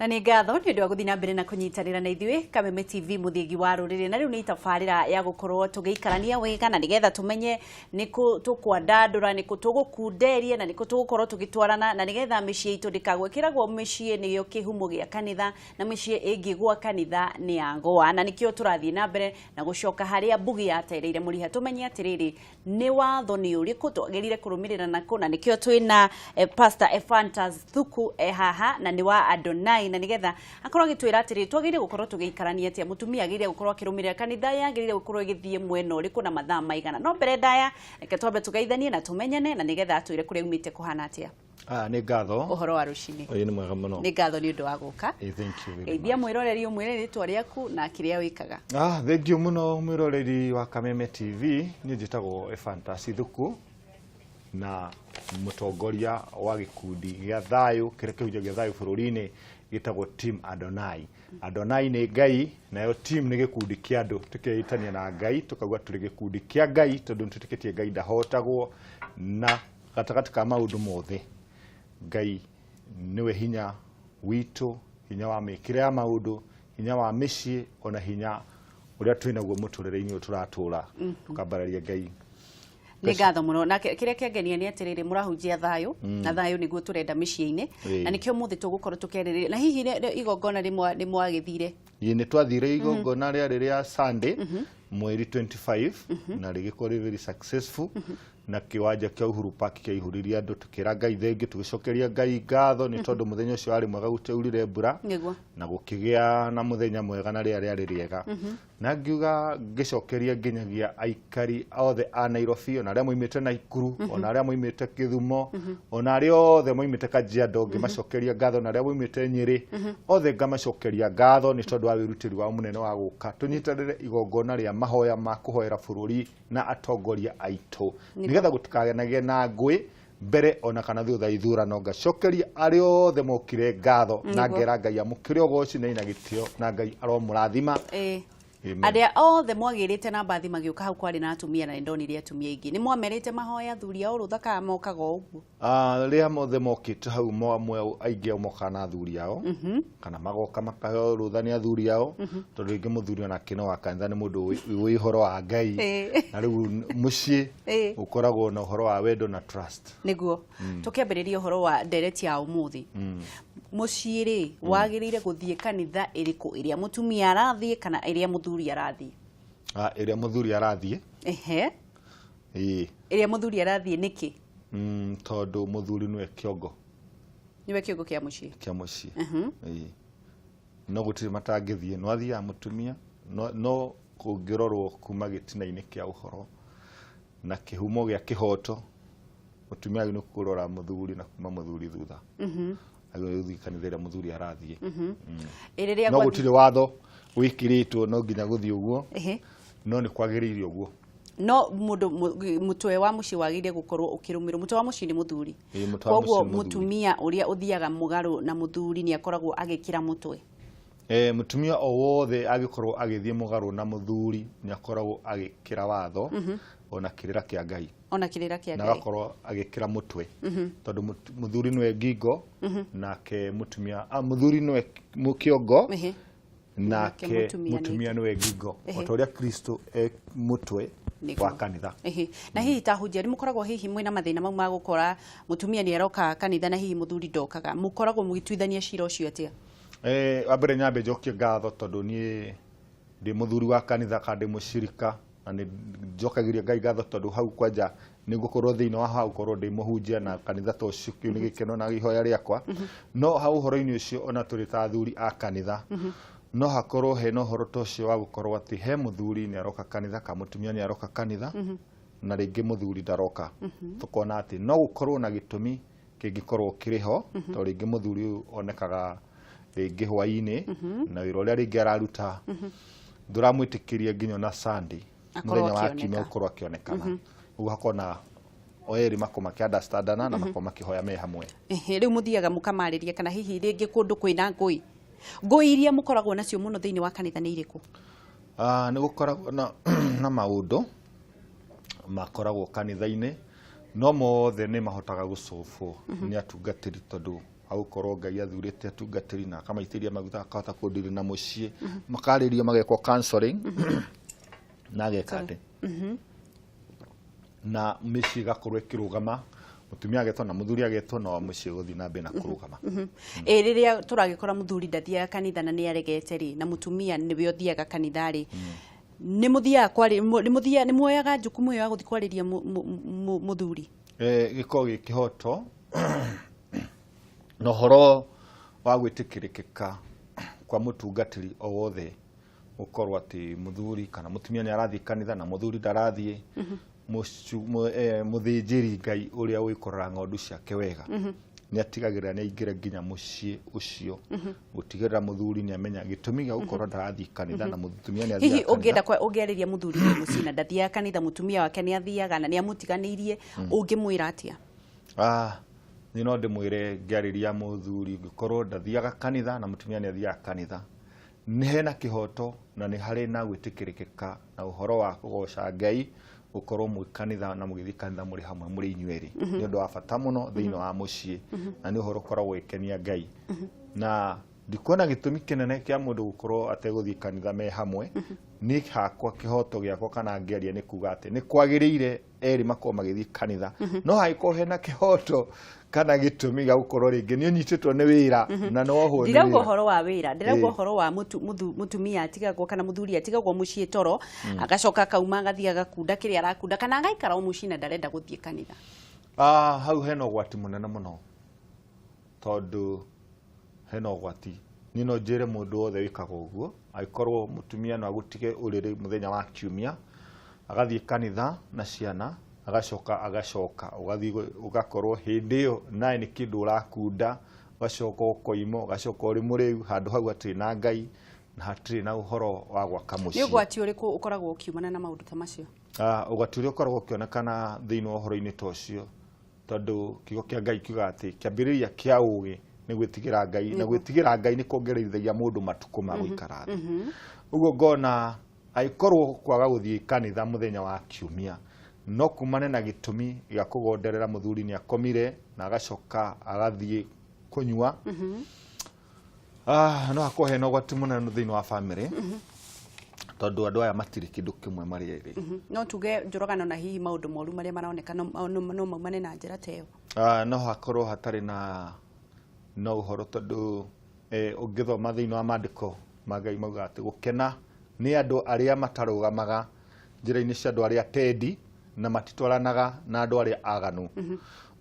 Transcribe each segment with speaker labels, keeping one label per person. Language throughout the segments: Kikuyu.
Speaker 1: Na nĩ ngatho nĩ ũndũ wa gũthiĩ na mbere na kũnyitanĩra na ithuĩ Kameme TV, mũthingi wa rũrĩrĩ. Na rĩu nĩ itabarĩra ya gũkorwo tũgĩikarania wega na nĩgetha tũmenye nĩkũ tũkwandandũra, nĩkũ tũgũkunderia na nĩkũ tũgũkorwo tũgĩtwarana, na nĩgetha mĩciĩ itũ ndĩkagwe. Kĩragwo mĩciĩ nĩyo kĩhumo gĩa kanitha, na mĩciĩ ĩngĩgwa kanitha nĩ yagwa, na nĩkĩo tũrathiĩ na mbere na gũcoka harĩa mbugi yatereire mũriha, tũmenye atĩrĩrĩ, nĩ watho nĩ ũrĩkũ twagĩrĩire kũrũmĩrĩra nako. Na nĩkĩo twĩna Pastor Ephantus Thuku haha, na nĩ wa Adonai, na nĩgetha akorwo agĩtwĩra atĩrĩrĩ, twagĩrĩire gũkorwo tũgĩikarania atĩa, mũtumia agĩrĩire gũkorwo akĩrũmĩrĩra kanitha, yagĩrĩire gũkorwo ĩgĩthiĩ mwena ũrĩkũ na mathaa maigana. No mbere ndaya, reke twambe tũgeithanie na tũmenyane, na nĩgetha atwĩre kũrĩa umĩte kũhana atĩa.
Speaker 2: Ah, nĩ ngatho.
Speaker 1: Ũhoro wa rũcinĩ?
Speaker 2: Ĩĩ, nĩ mwega mũno.
Speaker 1: Nĩ ngatho nĩ ũndũ wa gũka.
Speaker 2: Thank you very
Speaker 1: Geithia
Speaker 2: much.
Speaker 1: Mwĩroreri, ũmwĩre rĩtwa rĩaku na kĩrĩa wĩkaga.
Speaker 2: Ah, thank you mũno mwĩroreri wa Kameme TV. Niĩ njĩtagwo Ephantus Thuku na mũtongoria wa gĩkundi gĩa thayũ kĩrĩa kĩhunjagia thayũ bũrũri-inĩ gĩtagwo Team Adonai. Adonai nĩ Ngai, nayo team nĩ gĩkundi kĩa andũ tũkeĩtania na Ngai, tũkauga tũrĩ gĩkundi kĩa Ngai tondũ nĩtwĩtĩkĩtie Ngai ndahotagwo, na gatagatĩ ka maũndũ mothe Ngai nĩwe hinya witũ, hinya wa mĩkĩre ya maũndũ, hinya wa mĩciĩ, ona hinya ũrĩa twĩ naguo mũtũrĩre-inĩ ũyũ tũratũra, tũkambararia Ngai.
Speaker 1: Nĩ ngatho mũno. Na kĩrĩa kĩangenia nĩ atĩrĩrĩ, mũrahunjia thayũ, na thayũ nĩguo tũrenda mĩciĩ-inĩ, na nĩkĩo mũthĩ tũgũkorwo tũkĩarĩrĩria. Na hihi igongona nĩ mwagĩthire?
Speaker 2: Ĩĩ, nĩ twathire igongona rĩarĩ rĩa Sunday mweri 25, na rĩgĩkorwo rĩ very successful, na kĩwanja kĩa Uhuru Park kĩaihũririe andũ. Tũkĩra Ngai thengiũ, tũgĩcokeria Ngai ngatho nĩ tondũ mũthenya ũcio warĩ mwega, gũtiaurire mbura, na gũkĩgĩa na mũthenya mwega na rĩera rĩarĩ rĩega. Na ngiuga ngĩcokeria nginyagia aikari othe a Nairobi, ona arĩa moimĩte Naikuru, ona arĩa moimĩte Kĩthumo, ona arĩa othe moimĩte Kajiado, ngĩmacokeria ngatho, na arĩa moimĩte Nyĩrĩ othe ngamacokeria ngatho nĩ tondũ wa wĩrutĩri wao mũnene wa gũka tũnyitanĩre igongona rĩa mahoya ma kũhoera bũrũri na atongoria aitũ, nĩgetha gũtikanagĩe na ngũĩ mbere ona kana thutha ithurano. Ngacokeria arĩa othe mokire ngatho na ngera Ngai amũkĩre ũgoci na ina gĩtĩo, na Ngai aromũrathima. Amen.
Speaker 1: Arĩa othe mwagĩrĩte na mbathi magĩũka hau, kwarĩ na atumia, na nĩndonire atumia aingĩ. Nĩ mwamerĩte mahoya athuri ao rũtha kana mokaga o ũguo?
Speaker 2: Ah, rĩrĩa mothe mokĩte hau, amwe aingĩ ao mokaga na athuri ao, kana magoka makaheo rũtha nĩ athuri ao, tondũ rĩngĩ mũthuri onake no wa kanitha, nĩ mũndũ wĩ ũhoro wa Ngai, na rĩu mũciĩ ũkoragwo na ũhoro wa wendo na trust.
Speaker 1: Nĩguo tũkĩambĩrĩria ũhoro wa ndereti ya ũmũthĩ, mũciĩ rĩ, wagĩrĩire gũthiĩ kanitha ĩrĩkũ? Ĩrĩa mũtumia arathiĩ kana ĩrĩa mũthuri arathiĩ?
Speaker 2: Ah, ĩrĩa mũthuri arathiĩ. Ĩĩ.
Speaker 1: Ĩrĩa mũthuri arathiĩ nĩkĩ?
Speaker 2: Tondũ mũthuri nĩwe kĩongo.
Speaker 1: Nĩwe kĩongo kĩa mũciĩ.
Speaker 2: Kĩa mũciĩ. Ĩĩ. No gũtirĩ matangĩthiĩ, no athiaga mũtumia, no kũngĩrorwo kuma gĩtina-inĩ kĩa ũhoro na kĩhumo gĩa kĩhoto, mũtumia agĩrĩirwo nĩ kũrora mũthuri na kuma mũthuri thutha, agĩrĩirwo gũthiĩ kanitha ĩrĩa mũthuri arathiĩ.
Speaker 1: Ĩ rĩrĩa
Speaker 2: No gũtirĩ watho wĩkĩrĩtwo no nginya gũthiĩ ũguo, no nĩ kwagĩrĩire ũguo.
Speaker 1: No mũndũ mũtwe wa mũciĩ wagĩrĩire gũkorwo ũkĩrũmĩrwo, mũtwe wa mũciĩ nĩ mũthuri.
Speaker 2: Ĩĩ, mũtwe wa
Speaker 1: Koguo
Speaker 2: mũciĩ nĩ mũthuri.
Speaker 1: Mũtumia ũrĩa ũthiaga mũgarũ na mũthuri nĩ akoragwo agĩkĩra mũtwe.
Speaker 2: Mũtumia o wothe angĩkorwo agĩthiĩ mũgarũ na mũthuri nĩ akoragwo agĩkĩra watho ona kĩrĩra kĩa Ngai.
Speaker 1: Ona kĩrĩra kĩa
Speaker 2: Na
Speaker 1: Ngai.
Speaker 2: Agakorwo agĩkĩra mũtwe, tondũ mũthuri nĩwe ngingo, nake mũtumia, mũthuri nĩwe kĩongo, nake
Speaker 1: mũtumia nĩ
Speaker 2: mũtumia nĩwe ngingo, o ta ũrĩa Kristo e mũtwe wa kanitha.
Speaker 1: Na hihi ta hunjia nĩ mũkoragwo hihi mwĩna mathĩna mau ma gũkora mũtumia nĩ aroka kanitha na hihi mũthuri ndokaga? Mũkoragwo mũgĩtuithania cira ũcio atĩa?
Speaker 2: Wa mbere nyambe njokie ngatho tondũ niĩ ndĩ mũthuri wa kanitha kana ndĩ mũcirika, na nĩ njokagĩria Ngai ngatho tondũ hau kwanja nĩ ngũkorwo thĩinĩ wa hau korwo ndĩ mũhunjia na kanitha ta ũcio. Kĩu nĩ gĩkeno na ihoya rĩakwa. No hau ũhoro-inĩ ũcio, ona tũrĩ ta athuri a kanitha, no hakorwo hena ũhoro ta ũcio wa gũkorwo atĩ he mũthuri nĩ aroka kanitha kana mũtumia nĩ aroka kanitha na rĩngĩ mũthuri ndaroka. Tũkona atĩ no gũkorwo na gĩtũmi kĩngĩkorwo kĩrĩ ho, tondũ rĩngĩ mũthuri ũyũ onekaga rĩngĩ hwaĩ-inĩ, na wĩra ũrĩa rĩngĩ araruta ndũramwĩtĩkĩria nginya ona Sunday,
Speaker 1: Akorwo
Speaker 2: mũthenya wa
Speaker 1: akĩoneka.
Speaker 2: kiumia, gũkorwo akĩonekana. Ũguo hakorwo na o erĩ makorwo makĩ-understandana na makorwo makĩhoya me hamwe.
Speaker 1: Rĩu mũthiaga mũkamarĩria, kana hihi rĩngĩ kũndũ kwĩna ngũĩ, ngũĩ iria mũkoragwo nacio mũno thĩinĩ wa kanitha nĩ irĩkũ?
Speaker 2: Ah, nĩ gũkoragwo na maũndũ makoragwo kanitha-inĩ, no mothe nĩ mahotaga gũcũbwo nĩ atungatĩri tondũ Agũkorwo Ngai athurĩte atungatĩri na akamaitĩrĩria maguta, akahota kũndiri na mũciĩ, makarĩrio, magekwo counseling na ageka atĩ na mĩciĩ ĩgakorwo ĩkĩrũgama, mũtumia agetwo na mũthuri agetwo na mũciĩ gũthiĩ na mbere na kũrũgama.
Speaker 1: Ĩ rĩrĩa tũragĩkora mũthuri ndathiaga kanitha na nĩ aregete rĩ, na mũtumia nĩwe ũthiaga kanitha rĩ, nĩ mũthiaga kwarĩ nĩ mũthiaga, nĩ muoyaga jukumu ĩyo ya gũthiĩ kwarĩria mũthuri?
Speaker 2: Gĩkoragwo gĩ kĩhoto na ũhoro wa gwĩtĩkĩrĩkĩka kwa mũtungatĩri o wothe gũkorwo atĩ mũthuri kana mũtumia nĩ arathiĩ kanitha na mũthuri ndarathiĩ, mũthĩnjĩri Ngai ũrĩa ũgĩkorora ng'ondu ciake wega nĩ atigagĩrĩra nĩ aingĩra nginya mũciĩ ũcio gũtigĩrĩra mũthuri nĩ amenya gĩtũmi gĩa gũkorwo ndarathiĩ kanitha na mũtumia nĩ
Speaker 1: Hihi
Speaker 2: athiaga kanitha.
Speaker 1: Ũngĩenda ũngĩarĩria mũthuri wĩ mũciĩ na ndathiaga kanitha, mũtumia wake nĩ athiaga na nĩ amũtiganĩirie, ũngĩmwĩra atĩa?
Speaker 2: Ah, niĩ no ndĩmwĩre, ngĩarĩria mũthuri ũngĩkorwo ndathiaga kanitha na mũtumia nĩ athiaga kanitha, nĩ hena kĩhoto na nĩ harĩ na gwĩtĩkĩrĩkĩka na ũhoro wa kũgoca Ngai gũkorwo mwĩ kanitha na mũgĩthiĩ kanitha mũrĩ hamwe mũrĩ inyuerĩ. Nĩ ũndũ wa bata mũno thĩinĩ wa mũciĩ na nĩ ũhoro ũkoragwo ũgĩkenia Ngai, na ndikuona gĩtũmi kĩnene kĩa mũndũ gũkorwo ategũthiĩ kanitha me hamwe. Niĩ hakwa, kĩhoto gĩakwa kana ngĩaria nĩ kuga atĩ nĩ kwagĩrĩire erĩ makorwo magĩthiĩ kanitha, no hangĩkorwo hena kĩhoto kana gĩtũmi gĩa gũkorwo rĩngĩ nĩ ũnyitĩtwo nĩ wĩra na nĩ wohwo nĩ
Speaker 1: Ndirauga
Speaker 2: wĩra.
Speaker 1: ũhoro wa wĩra, ndĩrauga ũhoro wa mũtumia atigagwo kana mũthuri atigagwo mũciĩ toro, agacoka akauma agathiĩ agakunda kĩrĩa arakunda, kana agaikara o mũciĩ na ndarenda gũthiĩ kanitha.
Speaker 2: Ah, hau hena ũgwati mũnene mũno, tondũ hena ũgwati. Niĩ no njĩre mũndũ wothe wĩkaga ũguo, angĩkorwo mũtumia no agũtige ũrĩrĩ mũthenya wa kiumia agathiĩ kanitha na ciana, agacoka agacoka ũgathiĩ ũgakorwo hĩndĩ ĩyo nawe nĩ kĩndũ ũrakunda, ũgacoka ũkoima, ũgacoka ũrĩ mũrĩu, handũ hau hatirĩ na Ngai na hatirĩ na ũhoro wa gwaka
Speaker 1: Nĩ
Speaker 2: mũciĩ.
Speaker 1: Ũgwati ũrĩkũ ũkoragwo ũkiumana na maũndũ ta macio?
Speaker 2: Ah, ũgwati ũrĩa ũkoragwo ũkĩonekana thĩinĩ wa ũhoro-inĩ ta ũcio, tondũ kiugo kĩa Ngai kiugaga atĩ kĩambĩrĩria kĩa ũgĩ nĩ gwĩtigĩra Ngai, na gwĩtigĩra Ngai nĩ kuongererithagia mũndũ matukũ ma gũikara thĩ. Ũguo ngona angĩkorwo kwaga gũthiĩ kanitha mũthenya wa kiumia no kumane na gĩtũmi gĩa kũgonderera, mũthuri nĩ akomire na agacoka agathiĩ kũnyua, ah, no hakorwo hena ũgwati mũnene thĩinĩ wa bamĩrĩ, tondũ andũ aya matirĩ kĩndũ kĩmwe marĩ erĩ.
Speaker 1: No tuge njũragano na hihi maũndũ moru marĩa maroneka no maumane na njĩra ta ĩyo?
Speaker 2: Ah, no hakorwo hatarĩ na ũhoro, tondũ ũngĩthoma thĩinĩ wa maandĩko ma Ngai maugaga atĩ gũkena nĩ andũ arĩa matarũgamaga njĩra-inĩ cia andũ arĩa atendi na matitwaranaga na andũ arĩa aganu.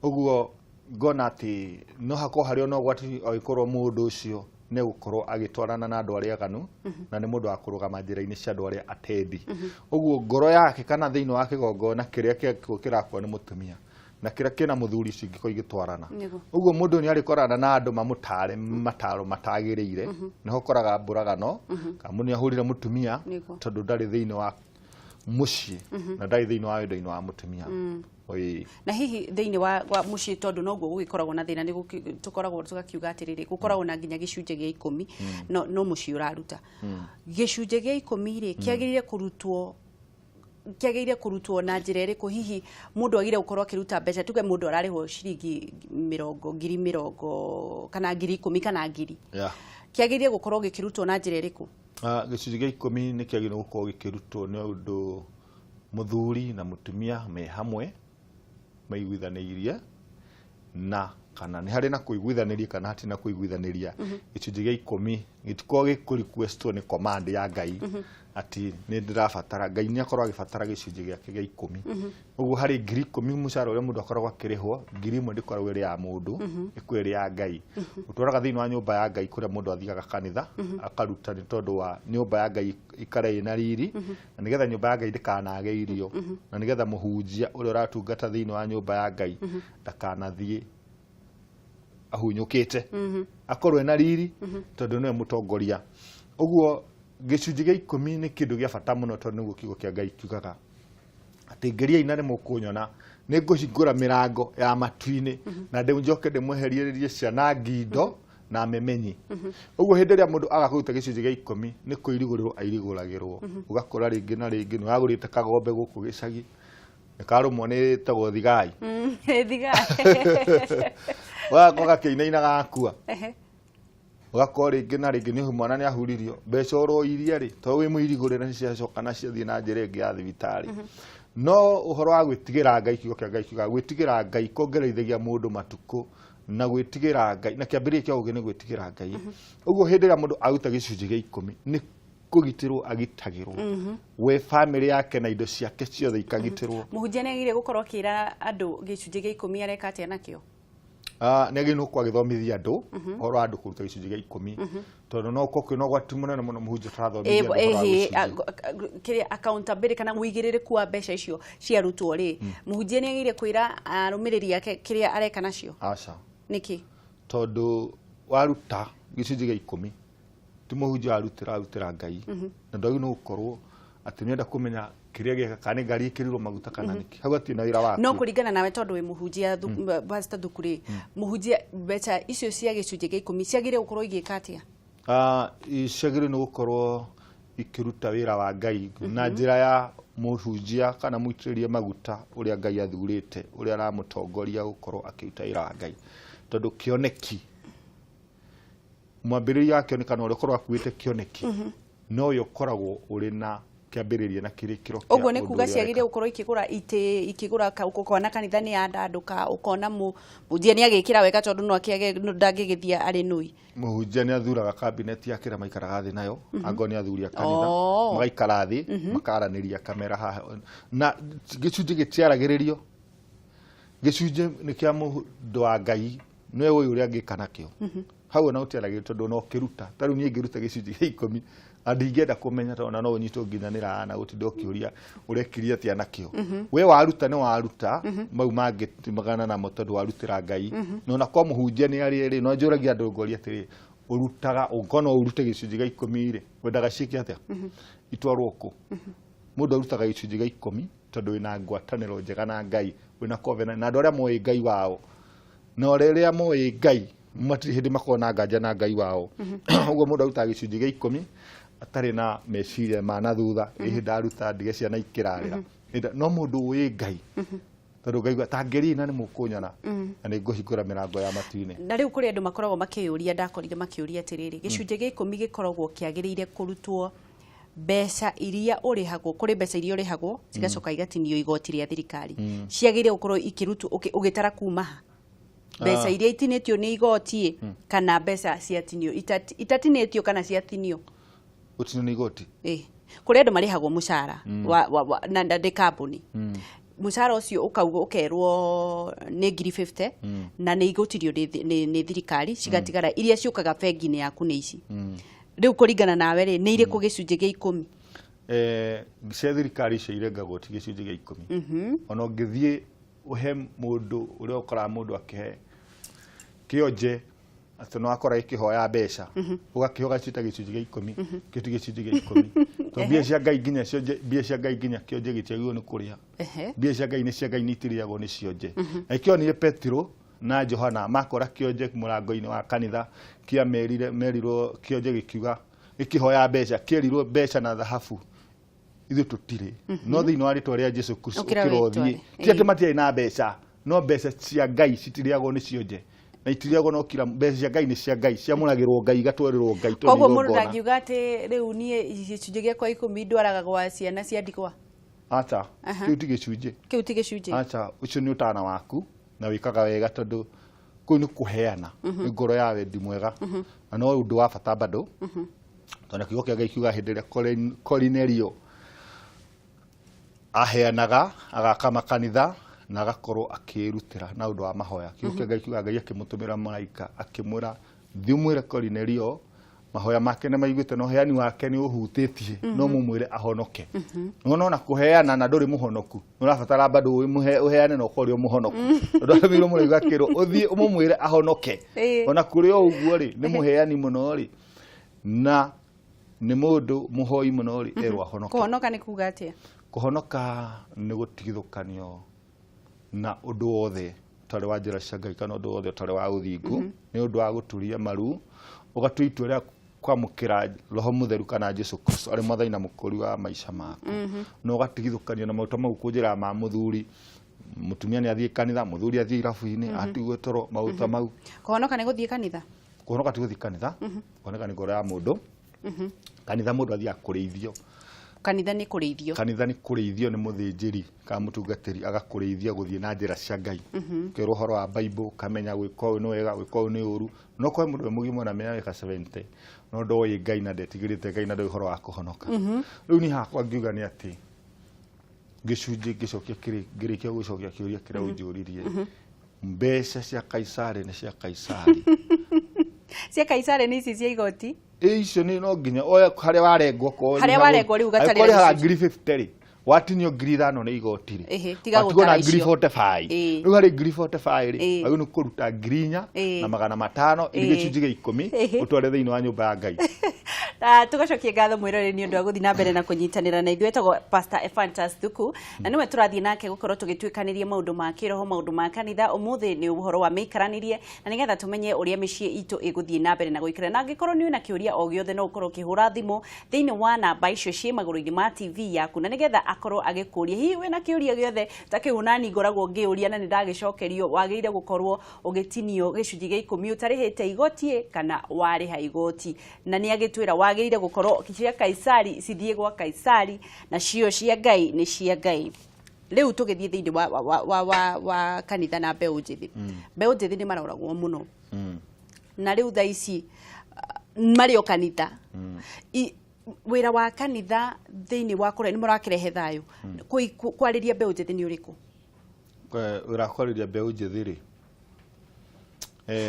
Speaker 2: Ũguo ngona atĩ no hakorwo harĩ ona ũgwati angĩkorwo mũndũ ũcio nĩ egũkorwo agĩtwarana na andũ arĩa aganu na nĩ mũndũ wa kũrũgama njĩra-inĩ cia andũ arĩa atendi. Ũguo ngoro yake kana thĩinĩ wa kĩgongona kĩrĩa kĩrakwo nĩ mũtumia na kĩrĩa kĩna mũthuri cingĩkorwo igĩtwarana. Ũguo mũndũ nĩ arĩkorana na andũ mamũtare mataro matagĩrĩire, nĩho ũkoraga mbũragano kana mũndũ nĩ ahũrire mũtumia tondũ ndarĩ thĩinĩ wa mũciĩ na ndarĩ thĩinĩ wa wendo-inĩ wa mũtumia. Ĩĩ.
Speaker 1: Na hihi thĩinĩ wa mũciĩ, tondũ noguo gũgĩkoragwo na thĩna, nĩ tũkoragwo tũgakiuga atĩrĩrĩ, gũkoragwo na nginya gĩcunjĩ gĩa 10, no mũciĩ ũraruta gĩcunjĩ gĩa 10 rĩ, kĩagĩrĩire kũrutwo na njĩra ĩrĩkũ? Hihi mũndũ agĩrĩire gũkorwo akĩruta mbeca, tuge mũndũ ararĩhwo ciringi mĩrongo, 20,000 kana 10,000 kana ngiri, kĩagĩrĩire gũkorwo gĩkĩrutwo na njĩra ĩrĩkũ?
Speaker 2: Ah, gĩcunjĩ gĩa 10 nĩ kĩagĩrĩirwo gũkorwo gĩkĩrutwo nĩ ũndũ mũthuri na mũtumia me hamwe maiguithanĩirie, na kana nĩ harĩ na kũiguithanĩria kana hatirĩ na kũiguithanĩria, gĩcunjĩ gĩa 10 gĩtikoragwo gĩ requestwo nĩ command ya Ngai atĩ nĩ ndĩrabatara. Ngai nĩ akorwo agĩbatara gĩcunjĩ gĩake gĩa 10. Ũguo harĩ 10,000 mũcara ũrĩa mũndũ akoragwo akĩrĩhwo, 1000 ndĩkoragwo ĩrĩ ya mũndũ, ĩkoragwo ĩrĩ ya Ngai, ũtwaraga thĩinĩ wa nyũmba ya Ngai kũrĩa mũndũ athiaga kanitha akaruta, nĩ tondũ wa nyũmba ya Ngai ikare ĩna riri, na nĩgetha nyũmba ya Ngai ndĩkanage irio, na nĩgetha mũhunjia ũrĩa ũratungata thĩinĩ wa nyũmba ya Ngai ndakanathiĩ ahunyũkĩte, akorwo ena riri tondũ nĩwe mũtongoria. Ũguo gĩcunjĩ gĩa 10 nĩ kĩndũ gĩa bata mũno, tondũ nĩguo kiugo kĩa Ngai kiugaga atĩ ngeriai na nĩ mũkũnyona, nĩ ngũhingũra mĩrango ya matu-inĩ na njoke ndĩmweherierie ciana ngindo na memenyi. Ũguo hĩndĩ ĩrĩa mũndũ aga kũruta gĩcunjĩ gĩa 10, nĩ kũirigũrĩrwo airigũragĩrwo. Ũgakora rĩngĩ na rĩngĩ nĩ wagũrĩte kagombe gũkũ gĩcagi, nĩ karũmwo nĩ tagwo thigai.
Speaker 1: Thigai.
Speaker 2: Ũgakorwo gakĩinaina gakua.
Speaker 1: Ehe.
Speaker 2: Ũgakorwo rĩngĩ na rĩngĩ nĩ mwana nĩ ahuririo mbeca oro iria rĩ, tondũ wĩ mũirigũrĩre nĩ ciacoka na ciathiĩ na njĩra ĩngĩ ya thibitarĩ. No ũhoro wa gwĩtigĩra Ngai, kiugo kĩa Ngai kiugaga gwĩtigĩra Ngai kuongererithagia mũndũ matukũ, na gwĩtigĩra Ngai na kĩambĩrĩria kĩa ũũgĩ nĩ gwĩtigĩra Ngai. Ũguo hĩndĩ ĩrĩa mũndũ aruta gĩcunjĩ gĩa ikũmi nĩ kũgitĩrwo agitagĩrwo, we, famĩlĩ yake na indo ciake ciothe ikagitĩrwo.
Speaker 1: Mũhunjia nĩ agĩrĩire gũkorwo akĩra andũ gĩcunjĩ gĩa ikũmi areka atĩa nakĩo?
Speaker 2: Ah, nĩ agĩrĩirwo gũkorwo agĩthomithia andũ ũhoro wa andũ kũruta gĩcunjĩ gĩa ikũmi, tondũ no ũkorwo kwĩna ũgwati mũnene mũno mũhunjia ũtarathomithia andũ ũhoro wa gĩcunjĩ.
Speaker 1: Kĩrĩa accountability kana ũigĩrĩrĩku wa mbeca icio ciarutwo rĩ, mũhunjia nĩ agĩrĩire kwĩra arũmĩrĩri ake kĩrĩa areka nacio?
Speaker 2: Aca.
Speaker 1: Nĩkĩ?
Speaker 2: Tondũ waruta gĩcunjĩ gĩa ikũmi ti mũhunjia warutĩra, arutĩra Ngai, na ndwagĩrĩirwo nĩ gũkorwo atĩ nĩenda kũmenya kĩrĩa gĩeka, kana nĩ ngari ĩkĩrirwo maguta kana nĩkĩ, hau hatirĩ na wĩra waku.
Speaker 1: No kũringana nawe, tondũ wĩ mũhunjia, Pastor Thuku rĩ, mũhunjia mbeca icio cia gĩcunjĩ gĩa ikũmi ciagĩrĩire gũkorwo igĩka atĩa?
Speaker 2: Ah, ciagĩrĩirwo nĩ gũkorwo ikĩruta wĩra wa Ngai na njĩra ya mũhunjia kana mũitĩrĩrie maguta ũrĩa Ngai athurĩte, ũrĩa aramũtongoria gũkorwo akĩruta wĩra wa Ngai, tondũ kĩoneki, mwambĩrĩria wa kĩoneki kana ũrĩa ũkoragwo akuĩte kĩoneki nowe ũkoragwo ũrĩ na kĩambĩrĩria na kĩrĩkĩro kĩa
Speaker 1: Ũguo nĩ
Speaker 2: ũndũ
Speaker 1: kuga
Speaker 2: ũrĩa
Speaker 1: ciagĩrĩire
Speaker 2: ũreka.
Speaker 1: gũkorwo ikĩgũra itĩ, ikĩgũra ũkona kanitha nĩ yandandũka, ũkona mũhunjia nĩ agĩkĩra wega, tondũ no akĩage ndangĩgĩthiĩ arĩ nũi.
Speaker 2: Mũhunjia nĩ athuraga kabineti yake ĩrĩa maikaraga thĩ nayo, angorwo nĩ athuri a kanitha, magaikara thĩ makaranĩria kamera haha, na gĩcunjĩ gĩtiaragĩrĩrio. Gĩcunjĩ nĩ kĩa mũndũ wa Ngai, nĩwe ũĩ ũrĩa angĩka nakĩo. Hau ona ũtiaragĩrĩrio, tondũ ona ũkĩruta, ta rĩu niĩ ngĩruta gĩcunjĩ gĩa ikũmi na ndingĩenda kũmenya, tondũ ona no ũnyitwo nginya nĩ rana gũtinda ũkĩũria ũrekire atĩa nakĩo. We waruta nĩ waruta, mau mangĩ timagana namo, tondũ warutĩra Ngai. Na ona kwa mũhunjia nĩ arĩ rĩ, no njũragia andũ ngoria atĩrĩ, ũrutaga ũngona ũrute gĩcunjĩ gĩa ikũmi rĩ, wendaga ciĩke atĩa, itwarwo kũ? Mũndũ arutaga gĩcunjĩ gĩa ikũmi tondũ wĩna ngwatanĩro njega na Ngai, wĩna covenant na andũ arĩa moĩ Ngai wao, na rĩrĩa moĩ Ngai matirĩ hĩndĩ makoragwo na nganja na Ngai wao. Ũguo mũndũ arutaga gĩcunjĩ gĩa ikũmi atarĩ na meciria ma na thutha, ĩhĩ ndaruta ndige ciana ikĩrarĩra. No mũndũ ũĩ Ngai, tondũ Ngai tangĩrĩ na nĩ mũkũnyona na nĩ ngũhingũra mĩrango ya matu-inĩ.
Speaker 1: Na rĩu kũrĩ andũ makoragwo makĩyũria, ndakorire makĩũria atĩrĩrĩ, gĩcunjĩ gĩa ikũmi gĩkoragwo kĩagĩrĩire kũrutwo mbeca iria ũrĩhagwo, kũrĩ mbeca iria ũrĩhagwo cigacoka igatinio igoti rĩa thirikari, ciagĩrĩire gũkorwo ikĩrutwo ũgĩtara kuma ha? Mbeca iria itinĩtio nĩ igoti kana mbeca ciatinio itatinĩtio kana ciatinio?
Speaker 2: Gũtinio nĩ igoti.
Speaker 1: Ĩ, kũrĩ andũ marĩhagwo mũcara wa na ndĩ kambuni, mũcara ũcio ũkaugwo ũkerwo nĩ ngiri 50 na nĩ igũtirio nĩ thirikari, cigatigara iria ciũkaga bengi-inĩ yaku nĩ ici. Rĩu kũringana nawe rĩ, nĩ irĩkũ gĩcunjĩ gĩa ikũmi?
Speaker 2: Cia thirikari icio irengagwo ti gĩcunjĩ gĩa ikũmi. Ona ũngĩthiĩ ũhe mũndũ ũrĩa ũkoraga mũndũ akĩhe kĩonje atĩ no akora gĩkĩhoya mbeca, ũgakĩhe ũgaciĩta gĩcunjĩ gĩa ikũmi, kĩo ti gĩcunjĩ gĩa ikũmi, tondũ mbia cia Ngai nginya cionje, mbia cia Ngai nginya kĩonje gĩtiagĩrĩirwo nĩ kũrĩa. Mbia cia Ngai nĩ cia Ngai, nĩ itirĩagwo nĩ cionje. Na ikĩonire Petero na Johana makora kĩonje mũrango-inĩ wa kanitha, kĩamerire merirwo kĩonje gĩkiuga gĩkĩhoya mbeca, kĩerirwo mbeca na thahabu ithuĩ tũtirĩ, no thĩinĩ wa rĩtwa rĩa Jesu Kristo
Speaker 1: ũkĩra
Speaker 2: ũkĩra
Speaker 1: wĩtware.
Speaker 2: ũthiĩ. Ti atĩ matiarĩ na mbeca, no mbeca cia Ngai citirĩagwo nĩ cionje na itirĩagwo no kira. Mbeca cia Ngai nĩ cia Ngai, ciamũragĩrwo Ngai, igatwarĩrwo Ngai tondũ
Speaker 1: Koguo mũndũ
Speaker 2: igongona.
Speaker 1: ndangiuga atĩ rĩu niĩ gĩcunjĩ gĩakwa ikũmi ndwaraga gwa ciana cia ndigwa?
Speaker 2: Aca, kĩu ti gĩcunjĩ.
Speaker 1: Kĩu ti gĩcunjĩ.
Speaker 2: Aca, ũcio nĩ ũtana waku na wĩkaga wega, tondũ kũu nĩ kũheana nĩ ngoro ya wendi mwega, na no ũndũ wa bata bado, tondũ kiugo kĩa Ngai kiuga hĩndĩ ĩrĩa Korinelio aheanaga agaka makanitha na agakorwo akĩrutĩra na ũndũ wa mahoya, kiugo kĩa Ngai kiuga Ngai akĩmũtũmĩra mũraika akĩmwĩra, "Thiĩ ũmwĩre Korinelio mahoya make nĩ maiguĩte na ũheani wake nĩ ũhutĩtie, no mũmwĩre ahonoke." Nona ona kũheana na ndũrĩ mũhonoku, nĩ ũrabatara bado ũheane na ũkorwo ũrĩ o mũhonoku, tondũ arũmĩrĩirwo mũraika akĩrwo, "Ũthiĩ ũmũmwĩre ahonoke." Ona kũrĩ o ũguo rĩ, nĩ mũheani mũno rĩ, na nĩ mũndũ mũhoi mũno rĩ, erwo ahonoke.
Speaker 1: Kũhonoka nĩ kuga atĩa?
Speaker 2: Kũhonoka nĩ gũtigithũkanio na ũndũ wothe ũtarĩ wa njĩra cia Ngai kana ũndũ wothe ũtarĩ wa ũthingu, nĩ ũndũ wa gũturia maru ũgatua itua rĩa kwamũkĩra Roho Mũtheru kana Jesu Kristo arĩ mwathani na mũkũri wa maica maku, na ũgatigithũkanio na maũndũ mau kũnjĩra ma mũthuri. Mũtumia nĩ athiĩ kanitha, mũthuri athiĩ irabu-inĩ, atigwo toro, maũndũ ta mau.
Speaker 1: Kũhonoka nĩ gũthiĩ kanitha?
Speaker 2: Kũhonoka ti gũthiĩ kanitha. Kũhonoka nĩ ngoro ya mũndũ. Kanitha mũndũ athiaga kũrĩithio.
Speaker 1: Kanitha nĩ kũrĩithio.
Speaker 2: Kanitha nĩ kũrĩithio nĩ mũthĩnjĩri kana mũtungatĩri, agakũrĩithia gũthiĩ na njĩra cia Ngai. Ũkerwo ũhoro wa Bible, ũkamenya gwĩka ũũ nĩ wega, gwĩka ũũ nĩ ũru. No korwo mũndũ wĩ mũgima na mĩaka 70, no ndoĩ Ngai na ndetigĩrĩte Ngai na ndoĩ ũhoro wa kũhonoka. Rĩu niĩ hakwa ngiuga nĩ atĩ gĩcunjĩ ngĩcokia ngĩrĩkia gũcokia kĩũria kĩrĩa ũnjũririe, mbeca cia Kaisari nĩ cia Kaisari.
Speaker 1: Cia Kaisari nĩ ici cia igoti?
Speaker 2: Ĩ, icio nĩ no nginya oya harĩa warengwo korwo
Speaker 1: Harĩa warengwo rĩu ũgatarĩra
Speaker 2: angĩkorwo ũrĩhaga
Speaker 1: gĩcunjĩ.
Speaker 2: ngiri 50 rĩ, watinio ngiri 5 nĩ igoti rĩ,
Speaker 1: Ĩhĩ, tiga
Speaker 2: watigwo na
Speaker 1: gũtara
Speaker 2: ngiri
Speaker 1: icio.
Speaker 2: 45.
Speaker 1: Ĩĩ.
Speaker 2: Rĩu harĩ ngiri 45 rĩ,
Speaker 1: Ĩĩ.
Speaker 2: wagĩrĩirwo nĩ kũruta ngiri 4
Speaker 1: Ĩĩ.
Speaker 2: na 500 irĩ
Speaker 1: Ĩĩ.
Speaker 2: gĩcunjĩ gĩa 10
Speaker 1: Ĩhĩ.
Speaker 2: ũtware thĩinĩ wa nyũmba ya Ngai.
Speaker 1: Na tugacokia ngatho mwĩroreri nĩ ũndũ wa gũthiĩ na mbere na kũnyitanĩra na ithuĩ. Etagwo Pastor Ephantus Thuku na nĩwe tũrathiĩ nake gũkorwo tũgĩtuĩkanĩria maũndũ ma kĩroho, maũndũ ma kanitha. Ũmũthĩ nĩ ũhoro wa mĩikaranĩrie na nĩgetha tũmenye ũrĩa mĩciĩ itũ ĩgũthiĩ na mbere na gũikara. Na angĩkorwo nĩ wĩna kĩũria o gĩothe, no ũkorwo ũkĩhũra thimũ thĩinĩ wa namba icio ciĩ magũrũ-inĩ ma TV yaku, na nĩgetha akorwo agĩkũria hihi wĩna kĩũria gĩothe ta kĩu nani ngoragwo ngĩũria na nĩ ndagĩcokerio. Wagĩrĩire gũkorwo ũgĩtinio gĩcunjĩ gĩa 10 ũtarĩhĩte igoti kana warĩha igoti, na nĩ agĩtwĩra wagĩrĩire gũkorwo cia Kaisari cithiĩ gwa Kaisari na cio cia Ngai nĩ cia Ngai. Rĩu tũgĩthiĩ thĩinĩ wa kanitha na mbeũ njĩthĩ, mbeũ njĩthĩ nĩ maroragwo mũno na rĩu thaa ici marĩ o kanitha. Wĩra wa kanitha thĩinĩ wa kũrĩa nĩ mũrakĩrehe thayũ, kwarĩria mbeũ njĩthĩ nĩ ũrĩkũ?
Speaker 2: Wĩra wa kwarĩria mbeũ njĩthĩ rĩ,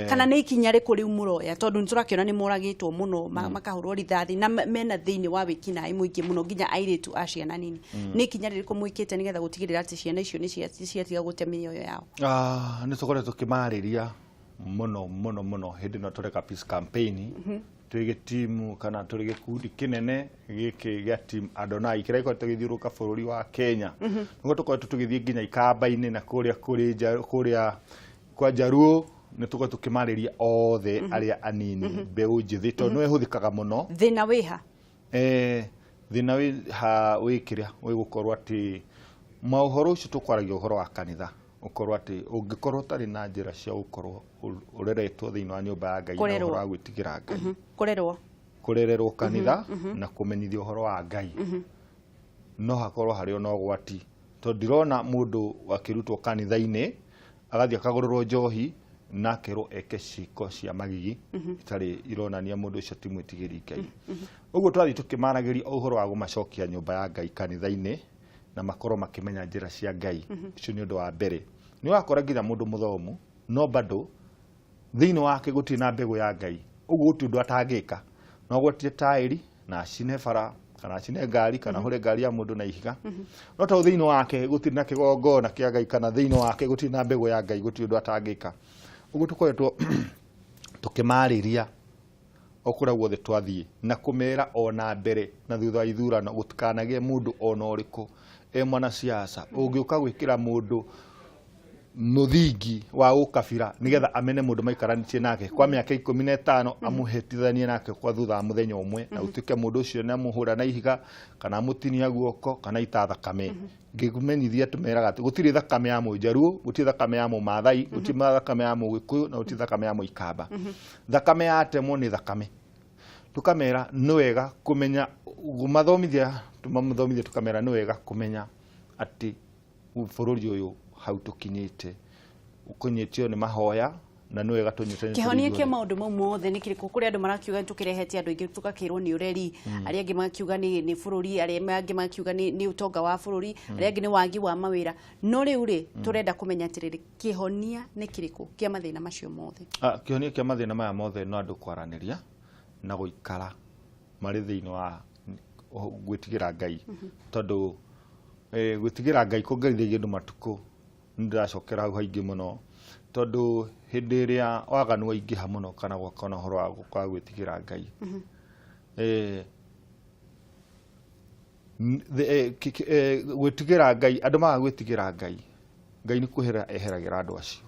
Speaker 1: Kana nĩ ikinya rĩkũ rĩu mũroya, tondũ nĩ tũrakĩona nĩ moragĩtwo mũno, makahũrwo rithathi na mena thĩinĩ wa wĩkinaĩ mũingĩ mũno, nginya airĩtu a ciana nini. Nĩ ikinya rĩrĩkũ mwĩkĩte nĩgetha gũtigĩrĩra atĩ ciana icio nĩ ciatiga gũte mĩoyo yao?
Speaker 2: Ah, nĩ tũkoretwo tũkĩmarĩria mũno mũno mũno. Hĩndĩ ĩno tũreka peace campaign twĩ gĩtimu kana tũrĩ gĩkundi kĩnene gĩkĩ gĩa team Adonai kĩrĩa gĩkoretwo gĩgĩthiũrũrũka bũrũri wa Kenya, nĩguo tũkoretwo tũgĩthiĩ nginya ikamba-inĩ na kũrĩa kũrĩ kũrĩa kwa Jaruo. Nĩ tũkoretwo tũkĩmarĩria othe arĩa anini, mbeũ njĩthĩ, tondũ nĩyo ĩhũthĩkaga mũno.
Speaker 1: Thĩna wĩha?
Speaker 2: Thĩna wĩ ha wĩ kĩrĩa wĩ gũkorwo atĩ maũhoro ũcio tũkwaragia ũhoro wa kanitha, ũkorwo atĩ ũngĩkorwo ũtarĩ na njĩra cia gũkorwo ũreretwo thĩinĩ wa nyũmba ya Ngai na
Speaker 1: Kũrerwo.
Speaker 2: ũhoro wa gwĩtigĩra Ngai.
Speaker 1: Kũrerwo.
Speaker 2: Kũrererwo kanitha na kũmenyithio ũhoro wa Ngai, no hakorwo harĩ ona ũgwati, tondũ ndirona mũndũ akĩrutwo kanitha-inĩ agathiĩ akagũrĩrwo njohi na akerwo eke ciĩko cia magigi itarĩ ironania mũndũ ũcio ti mwĩtigĩri Ngai. Ũguo twathiĩ tũkĩmaragĩria ũhoro wa kũmacokia nyũmba ya Ngai, kanitha-inĩ, na makorwo makĩmenya njĩra cia Ngai. Ũcio nĩ ũndũ wa mbere. Nĩ ũrakora nginya mũndũ mũthomu no bado thĩinĩ wake gũtirĩ na mbegũ ya Ngai, ũguo gũtirĩ ũndũ atangĩka. No agwatie taĩri na acine bara kana acine ngari kana hũre ngari ya mũndũ na ihiga, no tondũ thĩinĩ wake gũtirĩ na kĩgongona kĩa Ngai kana thĩinĩ wake gũtirĩ na mbegũ ya Ngai, gũtirĩ ũndũ atangĩka. Ũguo tũkoretwo tũkĩmarĩria o kũrĩa guothe twathiĩ na kũmera ona mbere na thutha wa ithurano gũtikanagĩe mũndũ ona ũrĩkũ e mwanasiasa ũngĩũka gwĩkĩra mũndũ mũthingi wa ũkabira nĩgetha amene mũndũ maikaranĩtie nake kwa mĩaka 15, amũhĩtithanie nake kwa thutha wa mũthenya ũmwe, na gũtuĩke mũndũ ũcio nĩ amũhũra na ihiga kana amũtinia guoko kana ita thakame. Ngĩmenyithia tũmeraga atĩ gũtirĩ thakame ya Mũjaruo, gũtirĩ thakame ya Mũmathai, gũtirĩ thakame ya Mũgĩkũyũ na gũtirĩ thakame ya Mũikamba. Thakame yatemwo nĩ thakame. Tũkamera nĩ wega kũmenya mathomithia, tũmathomithia tũkamera nĩ wega kũmenya atĩ bũrũri ũyũ hau tũkinyĩte ũkinyĩtio nĩ mahoya na nĩ wega tũnyitane.
Speaker 1: Kĩhonia kĩa maũndũ mau mothe nĩ kĩrĩkũ? Kũrĩ andũ marakiuga nĩ tũkĩrehete andũ aingĩ tũgakĩrwo nĩ ũreri, arĩa angĩ magakiuga nĩ bũrũri, arĩa angĩ magakiuga nĩ ũtonga wa bũrũri, arĩa angĩ nĩ wagi wa mawĩra. No rĩu rĩ, tũrenda kũmenya atĩrĩrĩ, kĩhonia nĩ kĩrĩkũ kĩa mathĩna macio mothe?
Speaker 2: Ah, kĩhonia kĩa mathĩna maya mothe no andũ kwaranĩria na gũikara marĩ thĩinĩ wa gwĩtigĩra Ngai, tondũ gwĩtigĩra Ngai kũngerithagia andũ matukũ. Nĩ ndĩracokera hau haingĩ mũno, tondũ hĩndĩ ĩrĩa waganu waingĩha mũno kana gwakorwo na ũhoro wa kwaga gwĩtigĩra Ngai, gwĩtigĩra Ngai, andũ maga gwĩtigĩra Ngai, Ngai nĩ kwehera eheragĩra andũ acio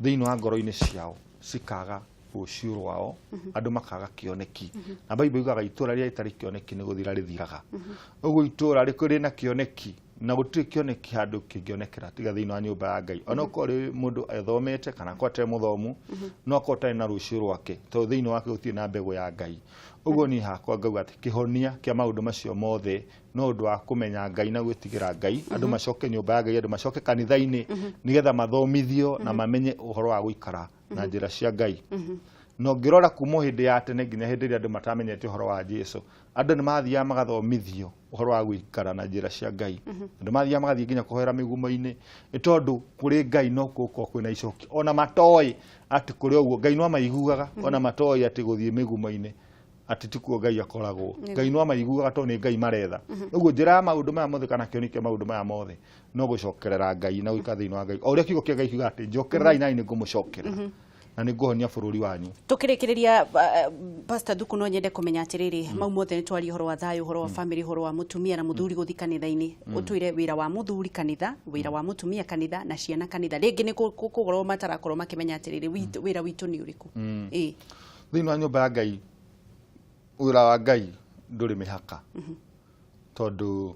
Speaker 2: thĩinĩ wa ngoro-inĩ ciao, cikaga rũciũ rwao, andũ makaga kĩoneki. Na Bible yugaga itũra rĩrĩa rĩtarĩ kĩoneki nĩ gũthira rĩthiraga. Ũguo itũra rĩna kĩoneki Na gũtirĩ kĩoneki handũ kĩngĩonekera tiga thĩinĩ wa nyũmba ya Ngai. Ona okorwo rĩ mũndũ ethomete kana akorwo atarĩ mũthomu, no akorwo atarĩ na rũciũ rwake, tondũ thĩinĩ wake gũtirĩ na mbegũ ya Ngai. Ũguo niĩ hakwa ngauga atĩ kĩhonia kĩa maũndũ macio mothe no ũndũ wa kũmenya Ngai na gwĩtigĩra Ngai, andũ macoke nyũmba ya Ngai, andũ macoke kanitha-inĩ, nĩgetha mathomithio na mamenye ũhoro wa gũikara na njĩra cia Ngai. Na ũngĩrora kuma o hĩndĩ ya tene nginya hĩndĩ ĩrĩa andũ matamenyete ũhoro wa Jesu, andũ nĩ mathiaga magathomithio ũhoro wa gũikara na njĩra cia Ngai. Andũ mathiaga magathiĩ nginya kũhoera mĩgumo-inĩ, nĩ tondũ kũrĩ Ngai no gũkorwo kwĩna icoki. Ona matoĩ atĩ kũrĩ ũguo, Ngai no amaiguaga, ona matoĩ atĩ gũthiĩ mĩgumo-inĩ atĩ tikuo Ngai akoragwo. Ngai no amaiguaga tondũ nĩ Ngai maretha. Ũguo njĩra ya maũndũ maya mothe kana kĩoneki kĩa maũndũ maya mothe no gũcokerera Ngai na gũikara thĩinĩ wa Ngai. O ũrĩa kiugo kĩa Ngai kiugaga atĩ njokererai nani nĩ ngũmũcokerera na nĩ ngũhonia bũrũri wanyu.
Speaker 1: Tukirikiria, Pastor Thuku, no nyende kumenya atiriri, mau mothe nĩ twaria ũhoro wa thayũ, ũhoro wa family, ũhoro wa mũtumia na mũthuri gũthi kanitha-inĩ, ũtwĩre wĩra wa mũthuri kanitha, wĩra wa mũtumia kanitha, na ciana kanitha. Rĩngĩ nĩ kũgorwo matarakorwo makĩmenya atiriri wĩra witũ nĩ ũrĩkũ. Ĩĩ.
Speaker 2: Thĩinĩ wa nyũmba ya Ngai, wĩra wa Ngai ndũrĩ mĩhaka, tondũ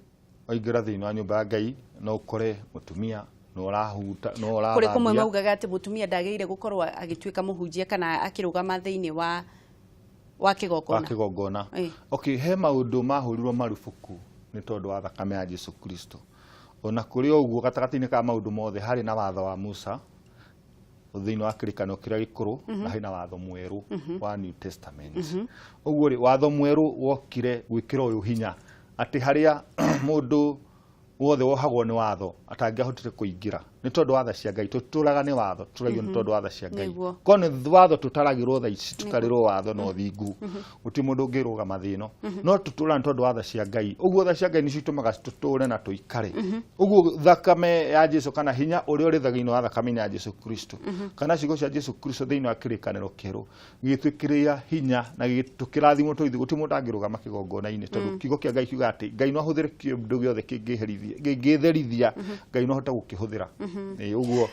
Speaker 2: waingĩra thĩinĩ wa nyũmba ya Ngai no ũkore mũtumia no ũrahuta, no
Speaker 1: Kũrĩ kũmwe
Speaker 2: ũrathambia.
Speaker 1: Maugaga atĩ mũtumia ndagĩrĩire gũkorwo agĩtuĩka mũhunjia kana akĩrũgama thĩinĩ wa
Speaker 2: wa
Speaker 1: kĩgongona.
Speaker 2: Kĩgongona.
Speaker 1: Ĩĩ.
Speaker 2: Okay, he maũndũ mahũrirwo marubuku nĩ tondũ wa thakame ya Jesu Kristo. Ona kũrĩ o ũguo, gatagatĩ-inĩ ka maũndũ mothe harĩ na watho wa Musa thĩinĩ wa kĩrĩkanĩro kĩrĩa gĩkũrũ, na harĩ na watho mwerũ wa New Testament. Ũguo rĩ, watho mwerũ wokire gwĩkĩra ũyũ hinya, atĩ harĩa mũndũ wothe wohagwo nĩ watho atangĩahotire kũingĩra nĩ tondũ wa tha cia Ngai. Tũtũraga nĩ watho, tũragio nĩ tondũ wa tha cia Ngai. Korwo nĩ watho tũtaragĩrwo tha ici, tũtarĩrwo watho na ũthingu, gũtirĩ mũndũ ũngĩrũgama thĩ ĩno, no tũtũraga nĩ tondũ wa tha cia Ngai. Ũguo tha cia Ngai nĩcio itũmaga tũtũre na tũikare. Ũguo thakame ya Jesu kana hinya ũrĩa ũrĩ thĩinĩ wa thakame ya Jesu Kristo kana ciugo cia Jesu Kristo thĩinĩ wa kĩrĩkanĩro kĩerũ gĩgĩtwĩkĩrĩra hinya na tũkĩrathimwo tũithuĩ, gũtirĩ mũndũ angĩrũgama kĩgongona-inĩ, tondũ kiugo kĩa Ngai kiugaga atĩ Ngai no ahũthĩre kĩndũ gĩothe kĩngĩherithia, kĩngĩtherithia, Ngai no ahote gũkĩhũthĩra. Ĩĩ, ũguo.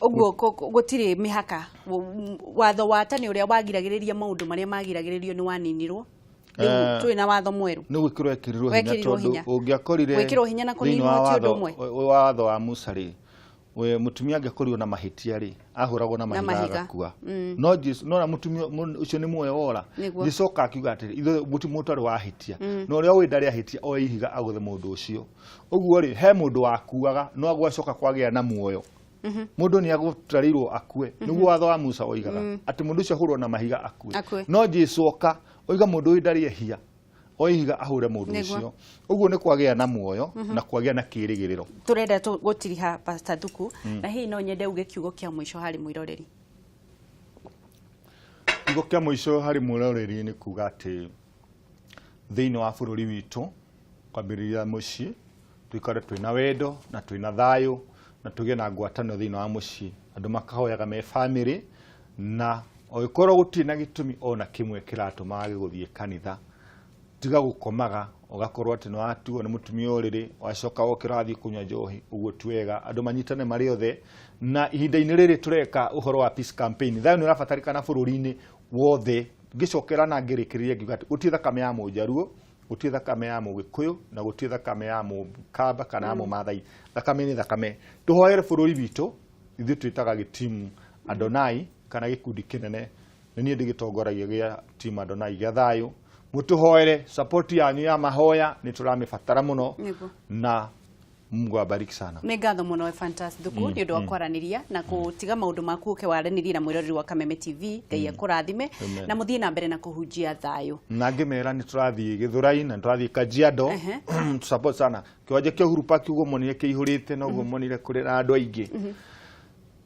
Speaker 1: Ũguo gũtirĩ mĩhaka. Watho wa tene ũrĩa wagiragĩrĩria maũndũ marĩa magiragĩrĩrio nĩ waninirwo. Rĩu twĩ na watho mwerũ.
Speaker 2: Nĩ gwĩkĩrwo ekĩrirwo hinya.
Speaker 1: Wekĩrirwo
Speaker 2: Tondũ
Speaker 1: hinya.
Speaker 2: ũngĩakorire
Speaker 1: Gwĩkĩrwo hinya na
Speaker 2: thĩinĩ
Speaker 1: kũninwo
Speaker 2: wa
Speaker 1: ti ũndũ
Speaker 2: watho
Speaker 1: ũmwe.
Speaker 2: Wa watho wa Musa rĩ, we mũtumia angĩakorirwo na mahĩtia rĩ, ahũragwo na mahiga
Speaker 1: mahiga.
Speaker 2: Agakua. No Jesu no na mũtumia ũcio nĩ muoyo wora. Jesu oka akiuga atĩrĩ, ithuĩ gũtirĩ mũndũ ũtarĩ wahĩtia, na ũrĩa ũĩ ndarĩ ahĩtia oe ihiga agũthe mũndũ ũcio. Ũguo rĩ, he mũndũ wakuaga, no gwacoka kwagĩa na muoyo, mũndũ nĩ agũtarĩirwo akue. Nĩguo watho wa Musa oigaga atĩ mũndũ ũcio ahũrwo na mahiga akue.
Speaker 1: Akue.
Speaker 2: No Jesu oka oiga mũndũ ũyũ ndarĩ ehia oe ihiga ahũre mũndũ ũcio. Ũguo nĩ kwagĩa na muoyo na kwagĩa na kĩĩrĩgĩrĩro.
Speaker 1: Tũrenda gũtiriha, Pastor Thuku, na hihi no nyende uge kiugo kĩa mũico harĩ mwĩroreri.
Speaker 2: Kiugo kĩa mũico harĩ mwĩroreri nĩ kuga atĩ thĩinĩ wa bũrũri witũ, kwambĩrĩria mũciĩ, tũikare twĩna wendo na twĩna thayũ na tũgĩe na ngwatanĩro thĩinĩ wa mũciĩ, andũ makahoyaga me bamĩrĩ, na ũngĩkorwo gũtirĩ na gĩtũmi ona kĩmwe kĩratũma wage gũthiĩ kanitha, tiga gũkomaga ũgakorwo atĩ nĩ watuo nĩ mũtumia ũrĩrĩ, wacoka wokĩra wathiĩ kũnyua njohi. Ũguo ti wega. Andũ manyitane marĩ othe, na ihinda-inĩ rĩrĩ tũreka ũhoro wa peace campaign, thayũ nĩ ũrabatarĩkana bũrũri-inĩ wothe. Ngĩcokera na ngĩrĩkĩrĩria ngiuga atĩ gũtirĩ thakame ya mũnjaruo, gũtirĩ thakame ya mũgĩkũyũ, na gũtirĩ thakame ya mũkamba kana ya mũmathai. Thakame nĩ thakame. Tũhoere bũrũri witũ. Ithuĩ twĩtaga gĩtimu Adonai kana gĩkundi kĩnene, nĩ niĩ ndĩgĩtongoragia gĩa team Adonai gĩa thayũ. Mũtũhoere, support yanyu ya mahoya nĩ tũramĩbatara mũno. Na Mungu awabariki sana.
Speaker 1: Nĩ ngatho mũno, Ephantus Thuku, nĩ ũndũ wa kwaranĩria na gũtiga maũndũ maku ũke waranĩrie na mwĩroreri wa Kameme TV. Ngai akũrathime.
Speaker 2: Amen.
Speaker 1: Na mũthiĩ na mbere na kũhunjia thayũ.
Speaker 2: Na ngĩmera nĩ tũrathiĩ Gĩthũrai na nĩ tũrathiĩ Kajiado. Support sana kĩwanja kĩa Uhuru Park. Ũguo monire kĩihũrĩte na ũguo monire kũrĩ na andũ aingĩ,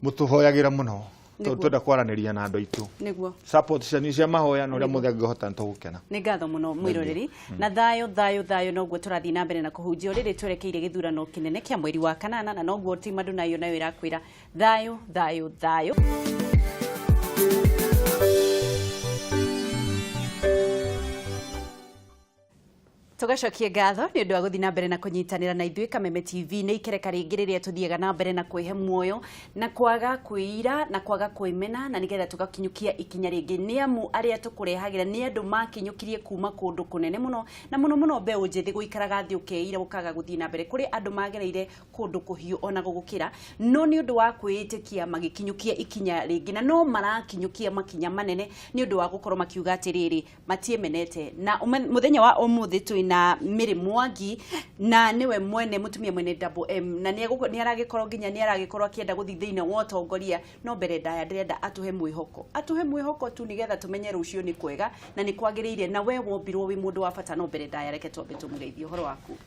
Speaker 2: mũtũhoyagĩra mũno tondũ twenda kwaranĩria na andũ aitũ. Support cianyu cia mahoya na ũrĩa mũthe angĩhota nĩ tũgũkena.
Speaker 1: Nĩ ngatho mũno, mwĩroreri, na thayũ, thayũ, thayũ. Noguo tũrathiĩ na mbere na kũhunjia rĩrĩ twerekeire gĩthurano kĩnene kĩa mweri wa kanana, na noguo team Adonai nayo ĩrakwĩra thayũ, thayũ, thayũ. Tugacokie ngatho nĩ ũndũ wa gũthiĩ na mbere na kũnyitanĩra na ithuĩ. Kameme TV nĩ ikereka rĩngĩ rĩrĩa tũthiaga na mbere na kwĩhe muoyo na kwaga kwĩira na kwaga kwĩmena, na nĩgetha tũgakinyũkia ikinya rĩngĩ, nĩ amu arĩa tũkũrehagĩra nĩ andũ makinyũkirie kuma kũndũ kũnene mũno, na mũno mũno mbeũ njĩthĩ gũikaraga thĩ ũkeira ũkaga gũthiĩ na mbere. Kũrĩ andũ magereire kũndũ kũhiũ ona gũgũkĩra, no nĩ ũndũ wa kwĩĩtĩkia magĩkinyũkia ikinya rĩngĩ, na no marakinyũkia makinya manene nĩ ũndũ wa gũkorwo makiuga atĩrĩrĩ, matiĩmenete. Na mũthenya wa ũmũthĩ twĩna Mary Mwangi, na nĩwe mwene mũtumia mwene Double M, na nĩ aragĩkorwo nginya nĩ aragĩkorwo akĩenda gũthiĩ thĩinĩ wa ũtongoria. No mbere ndaya ndĩrenda atũhe mwĩhoko, atũhe mwĩhoko tu nĩgetha tũmenye rũciũ nĩ kwega na nĩ kwagĩrĩire, na we wombirwo wĩ mũndũ wa bata. No mbere ndaya, reke twambe tũmũgeithie. Ũhoro waku?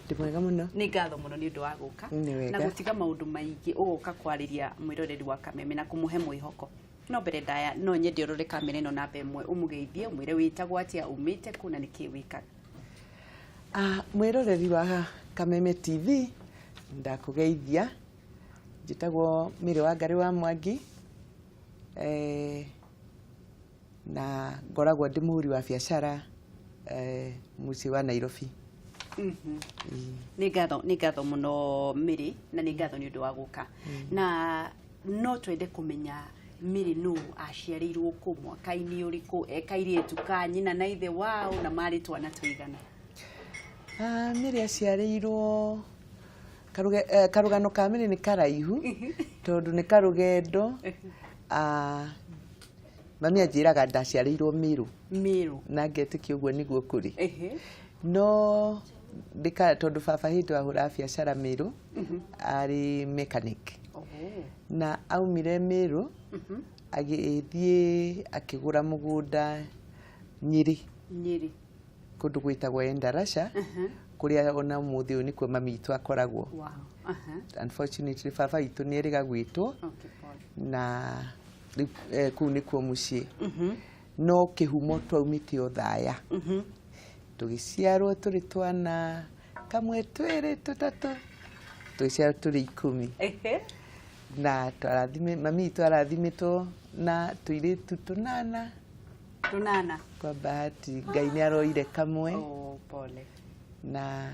Speaker 3: Ndĩ mwega mũno.
Speaker 1: Nĩ ngatho mũno nĩ ũndũ wa gũka
Speaker 3: Nĩ wega.
Speaker 1: na gũtiga maũndũ maingĩ ũgoka kwarĩria mwĩroreri wa Kameme na kũmũhe mwĩhoko. No mbere ndaya, no nyende ũrore kamera ĩno namba ĩmwe, ũmũgeithie, ũmwĩre wĩtagwo atĩa, umĩte kũ na nĩkĩ wĩkaga.
Speaker 3: Ah, mwĩroreri wa Kameme TV, ndakũgeithia. Njĩtagwo Mary Wangari wa Mwangi, na ngoragwo ndĩ mũhũri wa biacara mũciĩ wa Nairobi.
Speaker 1: Nĩ ngatho, nĩ ngatho mũno Mary, na nĩ ngatho nĩ ũndũ wa gũka. Na no twende kũmenya Mary nũ, aciarĩirwo kũ, mwaka-inĩ ũrĩkũ, e kairĩtu ka nyina na ithe wao, na marĩ twana tũigana?
Speaker 3: Ah, Mary aciarĩirwo karũgano ka Mary nĩ karaihu tondũ nĩ karũgendo. Ah, mami anjĩraga ndaciarĩirwo Mĩrũ.
Speaker 1: Mĩrũ.
Speaker 3: Na ngetĩkia ũguo nĩguo kũrĩ, no ndĩka tondũ baba hĩndĩ ahũraga biacara Mĩrũ, arĩ mechanic, na aumire Mĩrũ agĩthiĩ akĩgũra mũgũnda Nyĩrĩ,
Speaker 1: Nyĩrĩ.
Speaker 3: Kũndũ gwĩtagwo Endarasha, kũrĩa ona ũmũthĩ ũyũ nĩkuo mami witũ akoragwo. Unfortunately baba witũ nĩ erĩga gwĩtwo.
Speaker 1: Okay, pole.
Speaker 3: Na rĩu kũu nĩkuo mũciĩ, no kĩhumo twaumĩte o thaya. Tũgĩciarwo tũrĩ twana kamwe, twĩrĩ, tũtatũ, tũgĩciarwo tũrĩ 10. Na mami witũ arathimĩtwo na tũirĩtu tũnana.
Speaker 1: Tũnana.
Speaker 3: Kwa bahati Ngai nĩ aroire kamwe.
Speaker 1: Oh, pole.
Speaker 3: Na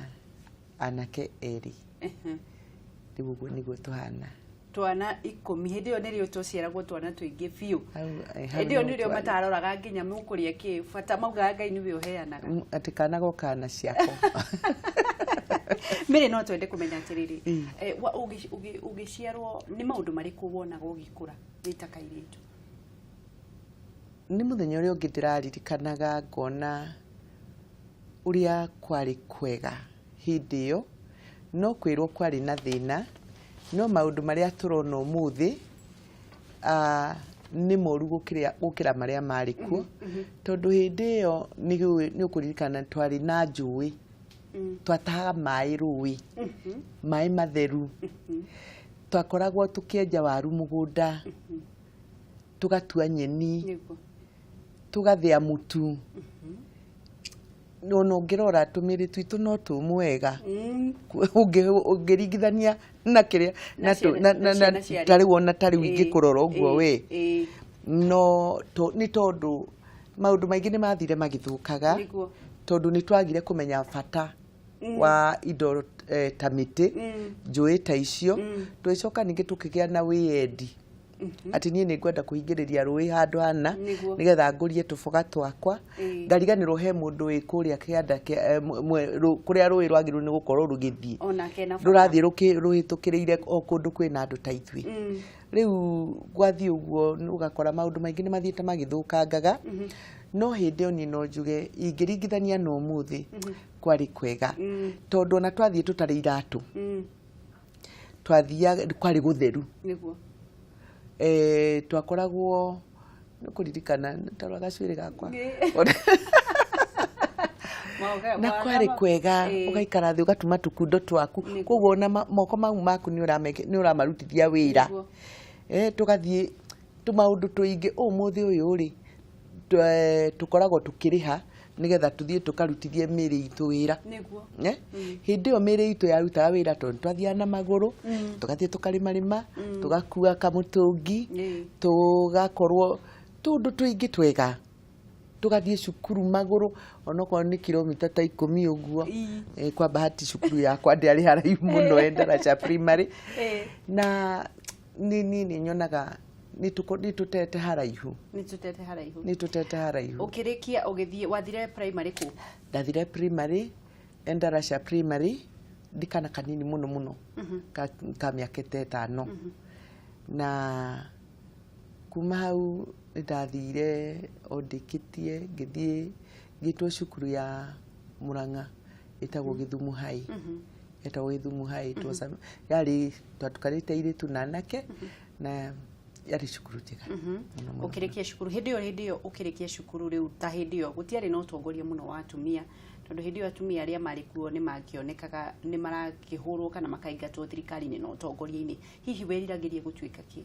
Speaker 3: anake erĩ. Rĩu ũguo nĩguo tũhana.
Speaker 1: Twana 10. Hĩndĩ ĩyo nĩrĩo tũciaragwo twana tũingĩ biũ.
Speaker 3: Hau
Speaker 1: Hĩndĩ ĩyo
Speaker 3: no
Speaker 1: nĩrĩo
Speaker 3: twarĩ.
Speaker 1: mataroraga nginya mũkũrĩa kĩ, bata maugaga Ngai nĩwe ũheanaga.
Speaker 3: Atĩ kana gokaga na ciako.
Speaker 1: Mary, no twende kũmenya atĩrĩrĩ, ũgĩciarwo nĩ maũndũ marĩkũ wonaga ũgĩkũra wĩ ta kairĩtu?
Speaker 3: Nĩ mũthenya ũrĩa ũngĩ ndĩraririkanaga ngona ũrĩa kwarĩ kwega hĩndĩ ĩyo. No kwĩrwo kwarĩ na thĩna, no maũndũ marĩa tũrona ũmũthĩ nĩ moru gũkĩra marĩa marĩ kuo, tondũ hĩndĩ ĩyo nĩ ũkũririkana twarĩ na njũĩ, twatahaga maĩ rũĩ, maĩ matheru, twakoragwo tũkĩenja waru mũgũnda, tũgatua nyeni, tũgathĩa mũtu. Ona ũngĩrora tũmĩrĩ twitũ no tũmũ wega ũngĩringithania na kĩrĩa
Speaker 1: Na na ciana cia
Speaker 3: ta rĩu ona ta rĩu ingĩkũrora ũguo we, no nĩ tondũ maũndũ maingĩ nĩ mathire magĩthũkaga, tondũ nĩ twagire kũmenya bata wa indo ta mĩtĩ, njũĩ ta icio. Tũgĩcoka ningĩ tũkĩgĩa na wĩyendi atĩ niĩ nĩ ngwenda kũhingĩrĩria rũĩ handũ hana nĩgetha ngũrie tũboga twakwa. Ngariganĩrwo he mũndũ wĩ kũrĩa kĩanda kũrĩa rũĩ rwagĩrĩirwo nĩ gũkorwo rũgĩthiĩ,
Speaker 1: Onake na bata.
Speaker 3: Rũrathiĩ rũhĩtũkĩrĩire o kũndũ kwĩna andũ ta ithuĩ. Rĩu gwathiĩ ũguo, ũgakora maũndũ maingĩ nĩ mathiĩte magĩthũkangaga. No hĩndĩ ĩyo niĩ no njuge ingĩringithania na ũmũthĩ, kwarĩ kwega, tondũ ona twathiĩ tũtarĩ iratũ, twathiaga kwarĩ gũtheru. Twakoragwo nĩ kũririkana tarora gacuĩrĩ gakwa na kwarĩ kwega. Ũgaikara thĩ ũgatuma tũkundo twaku. Koguo ona moko mau maku nĩ ũramarutithia wĩra. Tũgathiĩ tũmaũndũ tũingĩ. Ũmũthĩ ũyũ rĩ, tũkoragwo tũkĩrĩha nĩgetha tũthiĩ tũkarutithie mĩĩrĩ itũ wĩra. Eh? Hĩndĩ ĩyo mĩĩrĩ itũ yarutaga wĩra tondũ twathiaga na magũrũ, tũgathiĩ tũkarĩmarĩma, tũgakua kamũtũngi, tũgakorwo tũndũ tũingĩ twega. Tũgathiĩ cukuru magũrũ, onokorwo nĩ kilomita ta 10 ũguo. Kwa bahati cukuru yakwa ndĩarĩ haraihu mũno, Endarasha Primary. Na nĩ niĩ nĩ nyonaga nĩ tũtete haraihu.
Speaker 1: Nĩ tũtete haraihu.
Speaker 3: Nĩ tũtete haraihu.
Speaker 1: Ũkĩrĩkia ũgĩthiĩ, wathire primary kũ?
Speaker 3: Ndathire primary Endarasha Primary, ndĩ kana kanini mũno mũno, ka mĩaka ta 5. Na kuma hau nĩ ndathire o ndĩkĩtie, ngĩthiĩ ngĩtwo cukuru ya Murang'a ĩtagwo Gĩthumo High. Ĩtagwo Gĩthumo High. Yarĩ twatukanĩte airĩtu na anake, na yarĩ cukuru njega mũno mũno.
Speaker 1: Ũkĩrĩkia cukuru hĩndĩ ĩyo, hĩndĩ ĩyo ũkĩrĩkia cukuru rĩu, ta hĩndĩ ĩyo gũtiarĩ na ũtongoria mũno wa atumia, tondũ hĩndĩ ĩyo atumia arĩa marĩ kuo nĩ mangĩonekaga nĩ marakĩhũrwo kana makaingatwo thirikari-inĩ na ũtongoria-inĩ. Hihi weriragĩria gũtuĩka kĩ?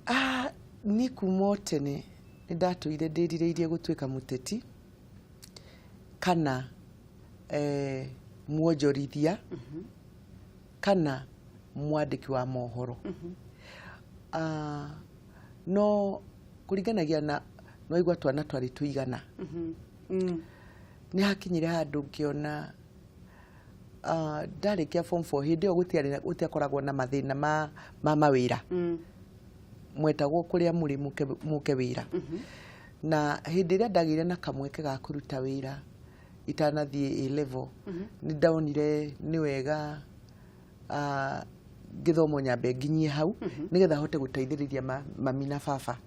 Speaker 3: Ah, niĩ kuma o tene nĩ ndatũire ndĩrirĩirie gũtuĩka mũteti kana mwonjorithia kana mwandĩki wa mohoro. Ah, no kũringanagia na nwaigua twana twarĩ tũigana. Nĩ hakinyire handũ ngĩona, ndarĩkia form 4, hĩndĩ ĩyo gũtiakoragwo na mathĩna ma mawĩra. Mwetagwo kũrĩa mũrĩ mũke wĩra. Na hĩndĩ ĩrĩa ndagĩire na kamweke ga kũruta wĩra itanathiĩ A level, nĩ ndonire nĩ wega gĩthomo nyambe nginyie hau, nĩgetha hote gũteithĩrĩria mami na baba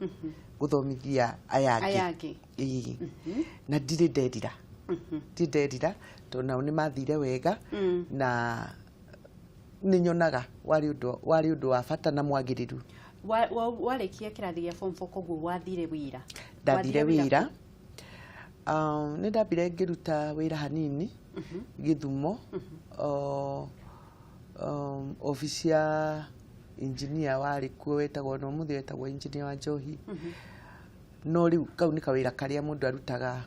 Speaker 3: gũthomithia aya angĩ.
Speaker 1: Aya angĩ.
Speaker 3: Ĩĩ. Na ndirĩ nderira, ndirĩ nderira, tondũ nao nĩ mathire wega. Na nĩ nyonaga warĩ ũndũ wa bata na mwagĩrĩru.
Speaker 1: Warĩkia kĩrathi gĩa form 4, koguo wathire wĩra?
Speaker 3: Ndathire
Speaker 1: Wathire
Speaker 3: wĩra. Nĩ ndambire ngĩruta wĩra hanini Gĩthumo, obici ya engineer warĩ kuo wetagwo, no mũthĩ wetagwo engineer wa Njohi. No rĩu kau nĩ kawĩra karĩa mũndũ arutaga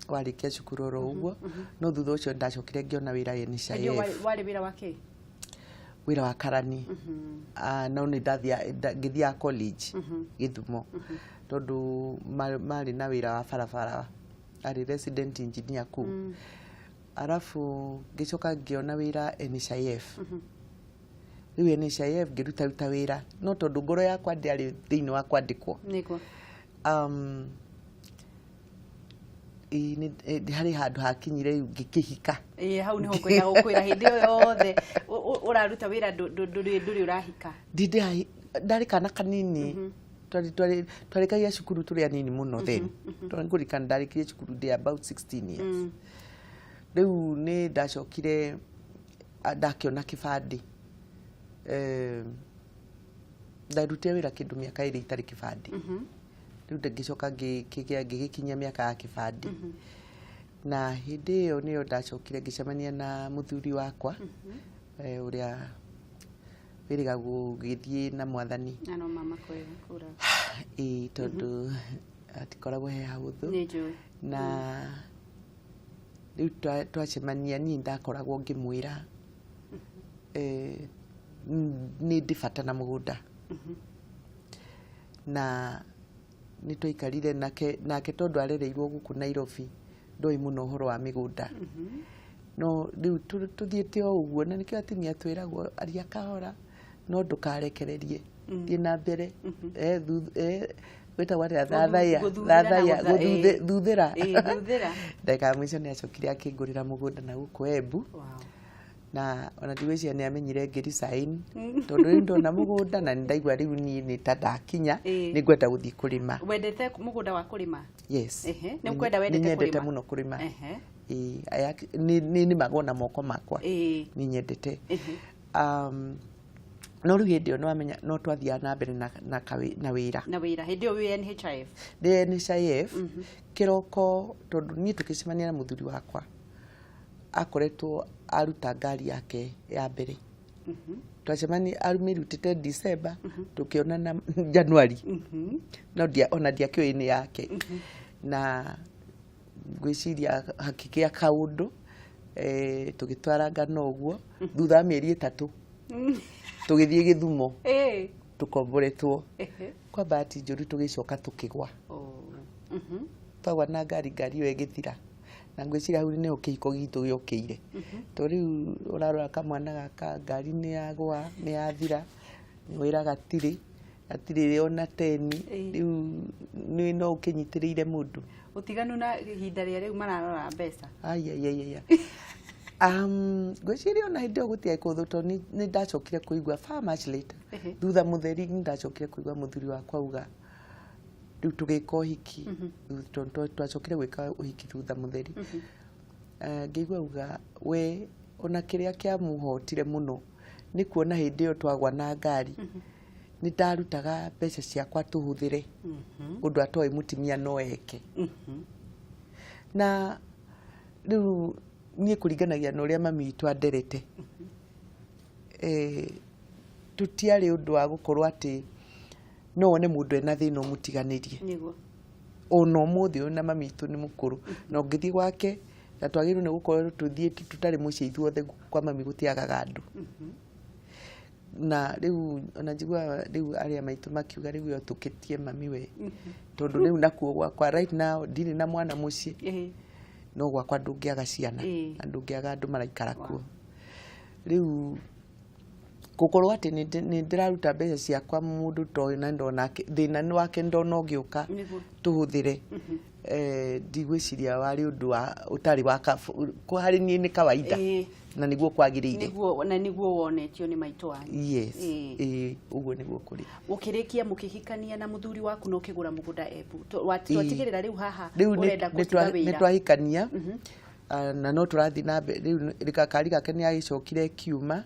Speaker 3: warĩkia cukuru oro ũguo. No thutha ũcio ndacokire ngĩona wĩra
Speaker 1: Hĩndĩ ĩyo
Speaker 3: NHIF.
Speaker 1: warĩ wĩra wa kĩ?
Speaker 3: Wĩra wa karani. No nĩ ngĩthiaga college Gĩthumo, tondũ marĩ na wĩra wa barabara, arĩ resident engineer kũu. Arabu ngĩcoka ngĩona wĩra NHIF. Rĩu NHIF ngĩrutaruta wĩra, no tondũ ngoro yakwa ndĩarĩ thĩinĩ wa kwandĩkwo. Ĩĩ, harĩ handũ hakinyire rĩu ngĩkĩhika.
Speaker 1: Ĩĩ, hau nĩho ngwenda gũkwĩra, hĩndĩ ĩyo yothe ũraruta wĩra ndũrĩ ũrahika?
Speaker 3: Ndindĩ, ndarĩ kana kanini. Twarĩkagia cukuru tũrĩ anini mũno then. Tondũ ngũririkana ndarĩkirie cukuru ndĩ about 16 years. Rĩu nĩ ndacokire, ndakĩona kĩbandĩ. Ndarutire wĩra kĩndũ mĩaka 2 itarĩ kĩbandĩ. Rĩu ngĩcoka ngĩkĩgĩa, ngĩgĩkinyia mĩaka ya kĩbandĩ, na hĩndĩ ĩyo nĩyo ndacokire ngĩcemania na mũthuri wakwa, ũrĩa wĩrĩga gũgĩthiĩ na Mwathani.
Speaker 1: Na no mama kwega kũra.
Speaker 3: Ĩĩ, tondũ hatikoragwo he hahũthũ.
Speaker 1: Nĩ njũĩ.
Speaker 3: Na rĩu twacemania, niĩ ndakoragwo ngĩmwĩra nĩ ndĩ bata na mũgũnda. Na nĩ twaikarire nake, tondũ arereirwo gũkũ Nairobi, ndoĩ mũno ũhoro wa mĩgũnda. No rĩu tũthiĩte o ũguo, na nĩkĩo atumia twĩragwo, aria kahora no ndũkarekererie, thiĩ na mbere. Gwĩtagwo atĩa? Thathaiya.
Speaker 1: Gũthuthĩra na
Speaker 3: Thathaiya. Thuthĩra.
Speaker 1: Ĩĩ, thuthĩra.
Speaker 3: Ndagĩka ya mũico nĩ acokire akĩngũrĩra mũgũnda na gũkũ Embu. Na ona ndigwĩciria nĩ amenyire ngĩ resign, tondũ rĩu ndona mũgũnda na nĩ ndaigua rĩu niĩ nĩ ta ndakinya, nĩ ngwenda gũthiĩ kũrĩma.
Speaker 1: Wendete mũgũnda wa kũrĩma?
Speaker 3: Yes.
Speaker 1: Nĩ ũkwenda, wendete
Speaker 3: Nĩ nyendete
Speaker 1: kũrĩma?
Speaker 3: mũno kũrĩma. Ĩĩ, nĩ nĩmaga ona moko makwa. Nĩ nyendete. No rĩu hĩndĩ ĩyo nĩwamenya no twathiaga na mbere na wĩra.
Speaker 1: Na wĩra hĩndĩ ĩyo wĩ NHIF?
Speaker 3: Ndĩ NHIF kĩroko, tondũ niĩ tũkĩcemania na mũthuri wakwa akoretwo aruta ngari yake ya mbere. Twacemania amĩrutĩte December, tũkĩonana January. No ona ndiakĩũĩ nĩ yake. Na ngwĩciria hakĩgĩa kaũndũ, tũgĩtwarangana ũguo. Thutha wa mĩeri 3 tũgĩthiĩ Gĩthumo tũkomboretwo. Kwa bahati njũru tũgĩcoka tũkĩgwa.
Speaker 1: Oh.
Speaker 3: Twagwa na ngari, ngari ĩyo ĩgĩthira, na ngwĩciria hau nĩho kĩhiko gitũ gĩokĩire, to rĩu ũrarora kamwana gaka, ngari nĩ yagwa, nĩ yathira, wĩra gatirĩ, gatirĩ ona teni. Rĩu nĩ no ũkĩnyitĩrĩire mũndũ.
Speaker 1: Ũtiganu na ihinda rĩa rĩu mararora mbeca?
Speaker 3: Aiaiaiaia, ngwĩciria ona hĩndĩ ĩyo gũtiarĩ kũhũthũ, tondũ nĩ ndacokire kũigua far much later, thutha mũtheri, nĩ ndacokire kũigua mũthuri wakwa auga rĩu tũgĩka ũhiki, tondũ twacokire gwĩka ũhiki thutha mũtheri. Ngĩigua auga we ona kĩrĩa kĩamũhotire mũno nĩ kuona hĩndĩ ĩyo twagwa na ngari nĩ ndarutaga mbeca ciakwa tũhũthĩre, ũndũ atoĩ mũtumia no eke. Na rĩu niĩ kũringanagia na ũrĩa mami witũ anderete, tũtiarĩ ũndũ wa gũkorwo atĩ no wone mũndũ ena thĩna ũmũtiganĩrie. Ona ũmũthĩ ũyũ na mami witũ nĩ mũkũrũ, na ũngĩthiĩ gwake, na twagĩrĩirwo nĩ gũkorwo tũthiĩ tũtarĩ mũciĩ ithuothe, kwa mami gũtiagaga andũ. Na rĩu ona njiguaga rĩu arĩa maitũ makiuga rĩu ĩyo tũkĩtie mami we, tondũ rĩu nakuo gwakwa right now ndirĩ na mwana mũciĩ, no gwakwa ndũngĩaga ciana na ndũngĩaga andũ maraikara kuo. Rĩu gũkorwo atĩ nĩ ndĩraruta mbeca ciakwa, mũndũ ta ũyũ, na ndona thĩna nĩ wake, ndona ũgĩũka tũhũthĩre, ndigwĩciria warĩ ũndũ wa ũtarĩ wa harĩ niĩ nĩ kawaida na nĩguo kwagĩrĩire.
Speaker 1: Nĩguo, na nĩguo wonetio nĩ maitũ wanyu.
Speaker 3: Yes. Ĩĩ, ũguo nĩguo kũrĩ.
Speaker 1: Ũkĩrĩkia mũkĩhikania na mũthuri waku na ũkĩgũra mũgũnda Embu. Twatigĩrĩra rĩu haha
Speaker 3: Rĩu
Speaker 1: ũrenda gũtiga
Speaker 3: nĩ
Speaker 1: wĩra.
Speaker 3: Twahikania, na no tũrathiĩ na mbere rĩu. Gakari gake nĩ agĩcokire kiuma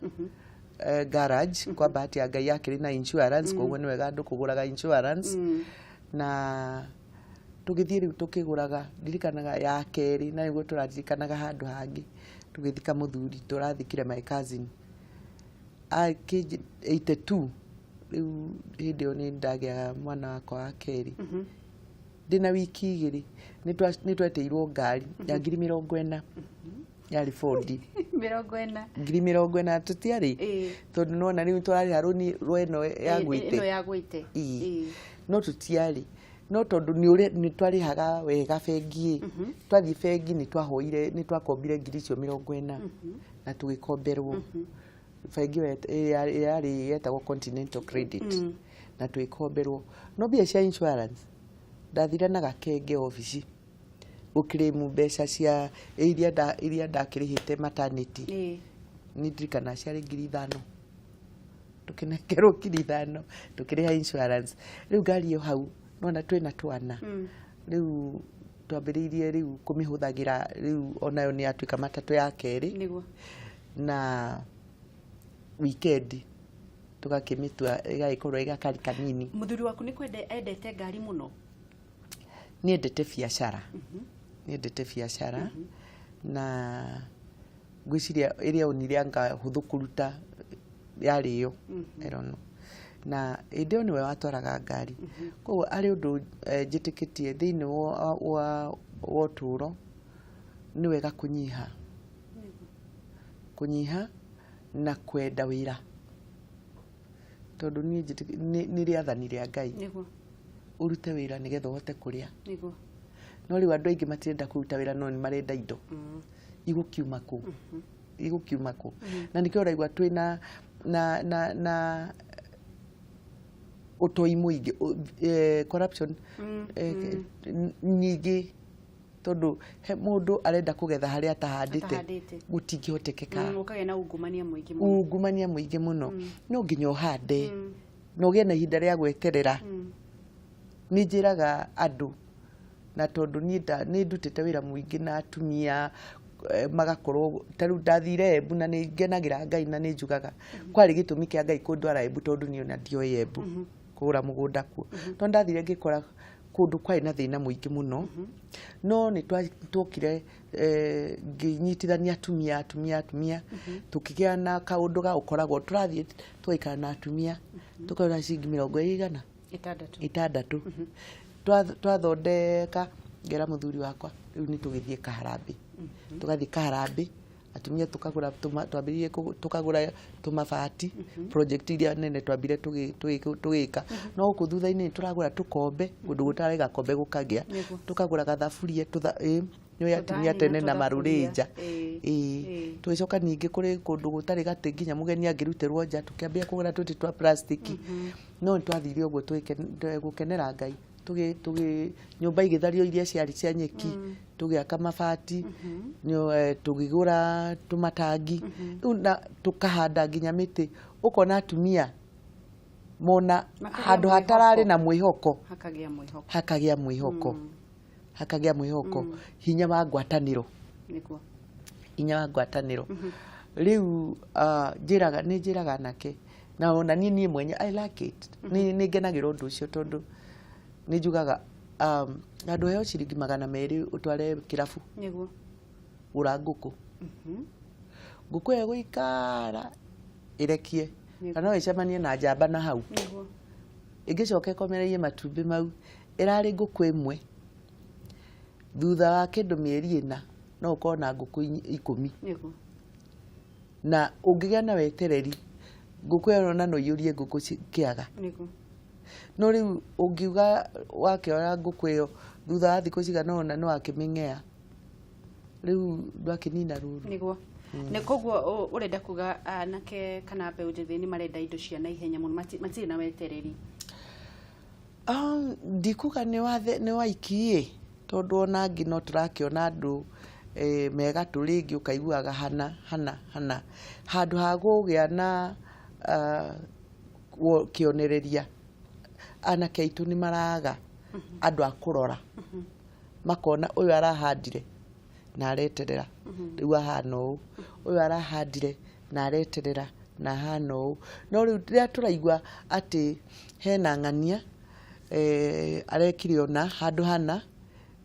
Speaker 3: garage. Kwa bahati ya Ngai akĩrĩ na insurance, koguo nĩ wega andũ kũgũraga insurance. Na tũgĩthiĩ rĩu tũkĩgũraga, ndirikanaga ya kerĩ, na nĩguo tũraririkanaga handũ hangĩ tũgĩthika mũthuri, tũrathikire my cousin akĩ 82. Rĩu hĩndĩ ĩyo nĩ ndagĩaga mwana wakwa wa kerĩ, ndĩna wiki 2, nĩ twetĩirwo ngari ya 40,000, yarĩ Ford.
Speaker 1: 40?
Speaker 3: 40,000, tũtiarĩ, tondũ nona rĩu tũrarĩha rũni rwa ĩno ya gwĩte.
Speaker 1: Ĩno ya gwĩte.
Speaker 3: Ĩĩ. No tũtiarĩ, no tondũ nĩ ũrĩa nĩ twarĩhaga wega bengi ĩ, twathiĩ bengi nĩ twahoire, nĩ twakombire ngiri icio 40 na tũgĩkomberwo. Bengi ĩyo yarĩ yetagwo Continental Credit, na tũgĩkomberwo. No mbia cia insurance ndathire na gakenge obici gũkĩrĩmu mbeca cia iria ndakĩrĩhĩte maternity. Nĩ ndirikana ciarĩ 5,000, tũkĩnengerwo 5,000 tũkĩrĩha insurance. Rĩu ngari ĩyo hau nona twĩna twana, rĩu twambĩrĩirie rĩu kũmĩhũthagĩra, rĩu onayo nĩ yatuĩka matatũ ya kerĩ. Na weekend tũgakĩmĩtua ĩgagĩkorwo ĩgakari kanini.
Speaker 1: Mũthuri waku nĩ kwenda endete ngari mũno?
Speaker 3: Niendete biacara, niendete biacara, na ngwĩciria ĩrĩa onire anga hũthũ kũruta yarĩ ĩyo. I don't know. Na hĩndĩ ĩyo nĩwe watwaraga ngari, koguo arĩ ũndũ njĩtĩkĩtie thĩinĩ wa ũtũũro nĩ wega kũnyiha, kũnyiha na kwenda wĩra, tondũ niĩ nĩ rĩathani rĩa Ngai ũrute wĩra nĩgetha ũhote kũrĩa. No rĩu andũ aingĩ matirenda kũruta wĩra, no nĩ marenda indo. Igũkiuma kũ? Igũkiuma kũ? Na nĩkĩo ũraigua twĩna na ũtoi mũingĩ, corruption nyingĩ, tondũ he mũndũ arenda kũgetha harĩa atahandĩte.
Speaker 1: Atahandĩte.
Speaker 3: Gũtingĩhotekeka.
Speaker 1: Gũkagĩa na ungumania mũingĩ mũno.
Speaker 3: Ungumania mũingĩ mũno. No nginya ũhande na ũgĩe na ihinda rĩa gweterera. Nĩ njĩraga andũ, na tondũ niĩ nĩ ndutĩte wĩra mũingĩ na atumia, magakorwo ta rĩu ndathire Embu, na nĩ ngenagĩra Ngai na nĩ njugaga kwarĩ gĩtũmi kĩa Ngai kũndwara Embu, tondũ niĩ ona ndioĩ Embu, kũgũra mũgũnda kuo, tondũ ndathire ngĩkora kũndũ kwarĩ na thĩna mũingĩ mũno. No nĩ tuokire, ngĩnyitithania atumia, atumia, atumia, tũkĩgĩa na kaũndũ ga gũkoragwo tũrathiĩ tũgaikara na atumia, tũkagũra ciringi 26.
Speaker 1: 6.
Speaker 3: 6. Twathondeka, ngera mũthuri wakwa rĩu nĩ tũgĩthiĩ kaharambĩ, tũgathiĩ kaharambĩ. Atumia tukagura twambĩrĩirie tukagura tũmabati, project iria nene twambire tũgĩka. No gũkũ thutha-inĩ nĩ tũragũra tũkombe, kũndũ gũtarĩ gakombe gũkagĩa, tũkagũra gathaburia, nĩ atumia
Speaker 1: Tũthani na
Speaker 3: tene na
Speaker 1: tũthaburia.
Speaker 3: marũrĩnja. Ĩĩ. Tũgĩcoka ningĩ kũrĩ kũndũ gũtarĩ gatĩ nginya mũgeni angĩrutĩrwo nja, tũkĩambia kũgũra tũtĩ twa plastic. No nĩ twathire ũguo gũkenera Ngai, tũgĩ nyũmba igĩthario iria ciarĩ cia nyeki, tũgĩaka mabati, tũgĩgũra tũmatangi. Rĩu na tũkahanda nginya mĩtĩ. Ũkona atumia mona
Speaker 1: Makagĩa
Speaker 3: handũ hatararĩ
Speaker 1: mwĩhoko.
Speaker 3: Na mwĩhoko,
Speaker 1: Hakagĩa mwĩhoko.
Speaker 3: Hakagĩa mwĩhoko, hakagĩa mwĩhoko, hinya wa ngwatanĩro. Hinya wa ngwatanĩro. Rĩu njĩraga, nĩ njĩraga anake na ona niĩ mwenye, I like it, nĩ ngenagĩra ũndũ ũcio, tondũ nĩ njugaga handũ heo ciringi 200 ũtware kĩrabu, gũra ngũkũ. Ngũkũ ĩyo ĩgũikara ĩrekie na no ĩcemanie na njamba na hau ĩngĩcoka ĩkomereirie matumbĩ mau. Ĩrarĩ ngũkũ ĩmwe, thutha wa kĩndũ mĩeri 4 no ũkorwo na ngũkũ 10. Na ũngĩgĩa na wetereri, ngũkũ ĩyo ona no iyũrie ngũkũ kĩaga. No rĩu ũngiuga wakĩoya ngũkũ ĩyo, thutha wa thikũ cigana ũna nĩ wakĩmĩng'ea, rĩu ndwakĩnina rũru.
Speaker 1: Nĩguo, nĩ koguo ũrenda kuga anake kana mbeũ njĩthĩ nĩ marenda indo cia naihenya mũno, matirĩ na wetereri?
Speaker 3: Ndikuga nĩ wathe nĩ waiki ĩ, tondũ ona angĩ no tũrakĩona andũ megatũ rĩngĩ, ũkaiguaga hana hana hana handũ ha kũgĩa na kĩonereria. Anake aitũ nĩ maraga andũ a kũrora, makona ũyũ arahandire na areterera, rĩu ahana ũũ, ũyũ arahandire na areterera na ahana ũũ. No rĩu rĩrĩa tũraigua atĩ hena ng'ania arekire ona handũ hana,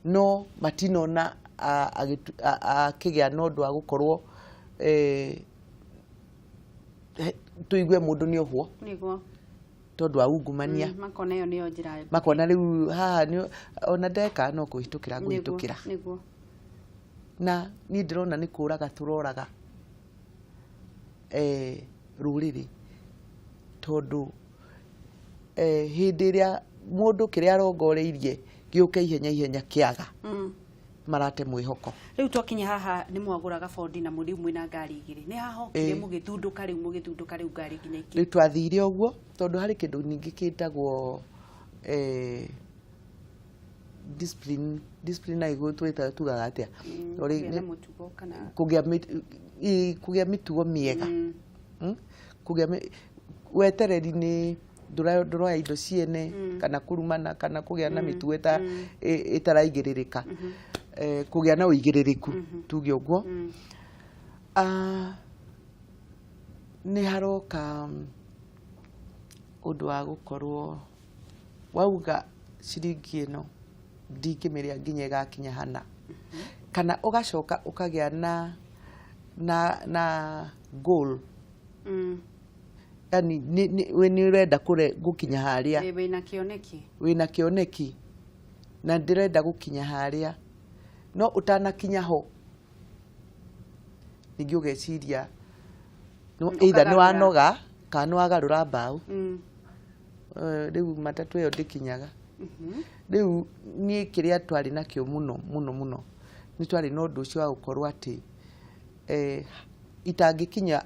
Speaker 3: no matinona akĩgĩa na ũndũ wa gũkorwo tũigue mũndũ nĩ ohwo tondũ wa ungumania.
Speaker 1: Makona ĩyo nĩyo njĩra.
Speaker 3: Makona rĩu haha ona ndeka no kũhĩtũkĩra ngũhĩtũkĩra. Na niĩ ndĩrona nĩ kũraga tũroraga rũrĩrĩ, tondũ hĩndĩ ĩrĩa mũndũ kĩrĩa arongoreirie gĩũke ihenya ihenya kĩaga, marate mwĩhoko.
Speaker 1: Rĩu twakinya haha nĩ mwagũraga bondi na rĩu mwĩna ngari igĩrĩ, nĩ hahokire mũgĩthundũka rĩu, mũgĩthundũka rĩu ngari nginya
Speaker 3: Rĩu twathire ũguo tondũ harĩ kĩndũ ningĩ kĩtagwo discipline. Discipline na igũrũ twĩta tugaga atĩa?
Speaker 1: Kũgĩa na mũtugo kana
Speaker 3: Kũgĩa mĩtugo mĩega. Kũgĩa wetereri nĩ ndũroya indo ciene kana kũrumana kana kũgĩa na mĩtugo ĩtaraigĩrĩrĩka. Kũgĩa na ũigĩrĩrĩku, tuge ũguo. Nĩ haroka ũndũ wa gũkorwo wauga ciringi ĩno ndingĩmĩrĩa nginya ĩgakinya hana, kana ũgacoka ũkagĩa na goal, yani we nĩ ũrenda gũkinya harĩa.
Speaker 1: Wĩna kĩoneki.
Speaker 3: Wĩna kĩoneki na ndĩrenda gũkinya harĩa, no ũtanakinya ho ningĩ ũgeciria no either nĩ
Speaker 1: Ũkagarũra.
Speaker 3: Wanoga kana nĩ wagarũra mbaũ. Rĩu matatũ ĩyo ndĩkinyaga. Rĩu niĩ kĩrĩa twarĩ nakĩo mũno mũno mũno, nĩ twarĩ na ũndũ ũcio wa gũkorwo atĩ itangĩkinya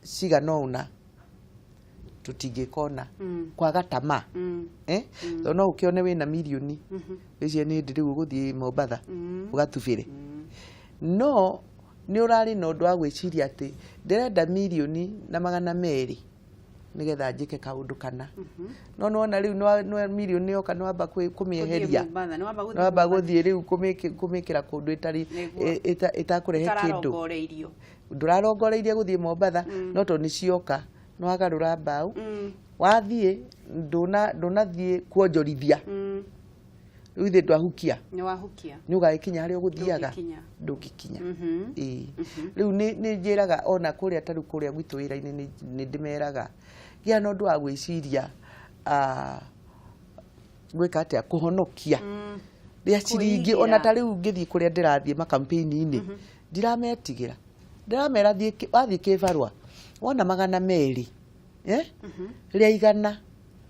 Speaker 3: cigana ũna tũtingĩkona, kwaga tamaa. Tondũ no ũkĩone wĩna mirioni, wĩcirie nĩ hĩndĩ rĩu ũgũthiĩ Mombatha ũgatubĩre, no nĩ ũrarĩ na ũndũ wa gwĩciria atĩ ndĩrenda mirioni na 200 nĩgetha njĩke kaũndũ kana. No nĩwona rĩu mirioni yoka nĩ wamba kũmĩeheria.
Speaker 1: Gũthiĩ Mombatha, nĩ wamba gũthiĩ
Speaker 3: nĩ wamba
Speaker 1: Mombatha.
Speaker 3: Gũthiĩ rĩu kũmĩkĩra kũndũ ĩtarĩ ĩtakũrehe kĩndũ.
Speaker 1: Ĩtararongoreirio.
Speaker 3: Ndũrarongoreirie gũthiĩ Mombatha, no tondũ nĩ cioka nĩ wagarũra mbaũ, wathiĩ ndũnathiĩ kuonjorithia. Rĩu ithuĩ ndwahukia.
Speaker 1: Nĩ wahukia.
Speaker 3: Nĩ ũgagĩkinya harĩa ũgũthiaga?
Speaker 1: Ndũngĩkinya.
Speaker 3: Ndũngĩkinya. Ĩĩ, rĩu nĩ njĩraga ona kũrĩa, ta rĩu kũrĩa gwitũ wĩra-inĩ nĩ ndĩmeraga gĩa na ũndũ wa gwĩciria gwĩka atĩa kũhonokia rĩa ciringi ona.
Speaker 1: Kwĩigĩra.
Speaker 3: Ta rĩu ngĩthiĩ kũrĩa ndĩrathiĩ makampeni-inĩ, ndirametigĩra. Ndĩramera wathiĩ kĩbarũa wona 200, eh? Rĩa igana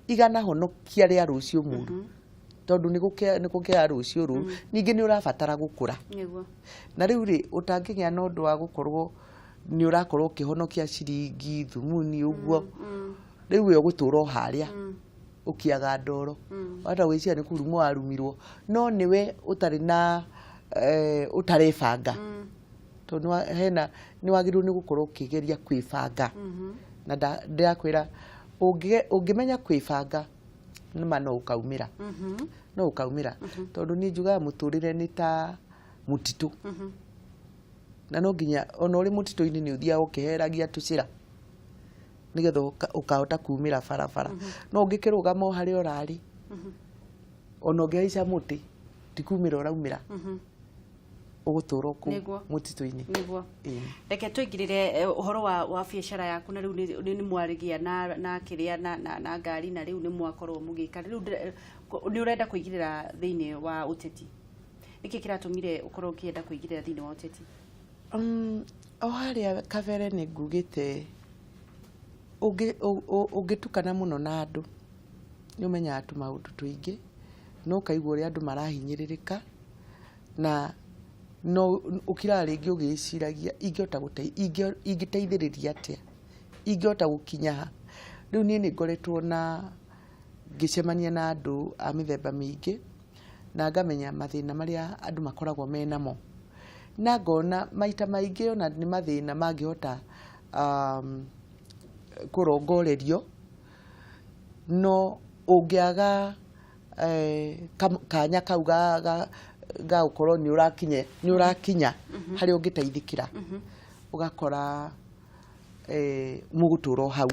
Speaker 3: igana, honokia rĩa rũciũ mũru, tondũ nĩ gũkĩa rũciũ rũru. Ningĩ nĩ ũrabatara gũkũra. Na rĩu rĩ, ũtangĩgĩa na ũndũ wa gũkorwo nĩ ũrakorwo ũkĩhonokia ciringi thumuni ũguo, rĩu we ũgũtũra o harĩa ũkiaga ndoro. Wahota gwĩciria nĩ kũrumwo warumirwo, no nĩwe ũtarĩ na ũtarebanga, tondũ hena nĩ wagĩrĩirwo nĩ gũkorwo ũkĩgeria kwĩbanga. Na ndĩrakwĩra ũngĩmenya kwĩbanga nĩma no ũkaumĩra, no ũkaumĩra, tondũ niĩ njugaga mũtũrĩre nĩ ta mũtitũ, na no nginya ona ũrĩ mũtitũ-inĩ nĩ ũthiaga ũkĩheragia tũcĩra nĩgetha ũkahota kumĩra barabara. No ũngĩkĩrũgama o harĩa ũrarĩ, ona ũngĩhaica mũtĩ, ti kumĩra ũraumĩra, ũgũtũra o kũu mũtitũ-inĩ. Ĩĩ.
Speaker 1: Reke tũingĩrĩre ũhoro wa biacara yaku. Na rĩu nĩ mwarĩgĩa na kĩrĩa na ngari, na rĩu nĩ mwakorwo mũgĩka. Rĩu nĩ ũrenda kũingĩrĩra thĩinĩ wa ũteti. Nĩkĩ kĩratũmire ũkorwo ũkĩenda kũingĩrĩra thĩinĩ wa ũteti?
Speaker 3: O harĩa kabere nĩ ngugĩte ũngĩtukana mũno na andũ nĩ ũmenyaga tũmaũndũ tũingĩ, na ũkaigua ũrĩa andũ marahinyĩrĩrĩka, na no ũkiraga rĩngĩ ũgĩciragia ingĩhota ingĩteithĩrĩria atĩa, ingĩhota gũkinya ha. Rĩu niĩ nĩ ngoretwo na ngĩcemania na andũ a mĩthemba mĩingĩ, na ngamenya mathĩna marĩa andũ makoragwo menamo, na ngona maita maingĩ ona nĩ mathĩna mangĩhota kũrongorerio, no ũngĩaga kanya kau ga gũkorwo nĩ ũrakinya harĩa ũngĩteithĩkĩra, ũgakora mũgũtũra o hau.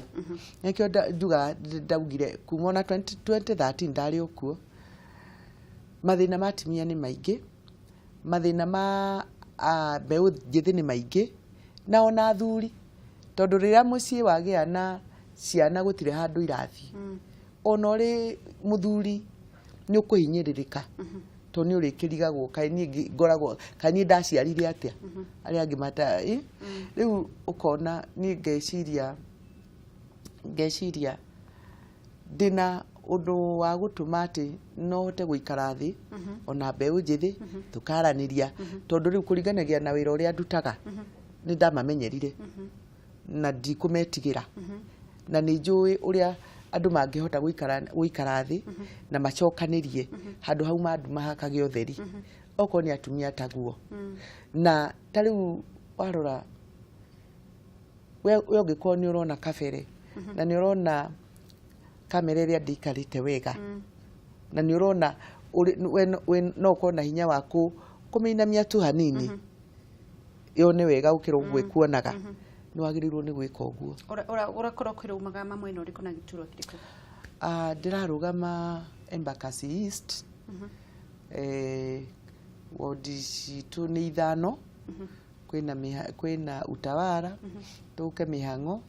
Speaker 3: Nĩkĩo njugaga ndaugire kuma ona 20 2013 ndarĩ o kuo. Mathĩna ma atumia nĩ maingĩ, mathĩna ma mbeũ njĩthĩ nĩ maingĩ, na ona athuri, tondũ rĩrĩa mũciĩ wagĩa na ciana gũtirĩ handũ irathiĩ, ona ũrĩ mũthuri nĩ ũkũhinyĩrĩrĩka, tondũ nĩ ũrĩkĩrigagwo kaĩ niĩ ngoragwo kaĩ niĩ ndaciarire atĩa arĩa angĩ mata ĩ? Rĩu ũkona niĩ ngeciria ndĩna ũndũ wa gũtũma atĩ no hote gũikara thĩ ona mbeũ njĩthĩ tũkaranĩria, tondũ rĩu kũringanagia na wĩra ũrĩa ndutaga nĩ ndamamenyerire na ndikũmetigĩra, na nĩ njũĩ ũrĩa andũ mangĩhota gũikara thĩ na macokanĩrie handũ hau manduma hakagĩa ũtheri, okorwo nĩ atumia taguo. Na ta rĩu warora we ũngĩkorwo nĩ ũrona kabere na nĩ ũrona kamera ĩrĩa ndĩikarĩte wega, na nĩ ũrona we no ũkorwo na hinya wa kũmĩinamia tu hanini yone wega gũkĩra ũguo ĩkuonaga, nĩ wagĩrĩirwo nĩ gwĩka ũguo.
Speaker 1: Ũrakorwo ũkĩrũgama mwena ũrĩkũ na gĩturwa kĩrĩkũ?
Speaker 3: Ah, ndĩrarũgama Embakasi East. Wodi citũ nĩ ithano. Kwĩna Utawala, tũke Mĩhang'o,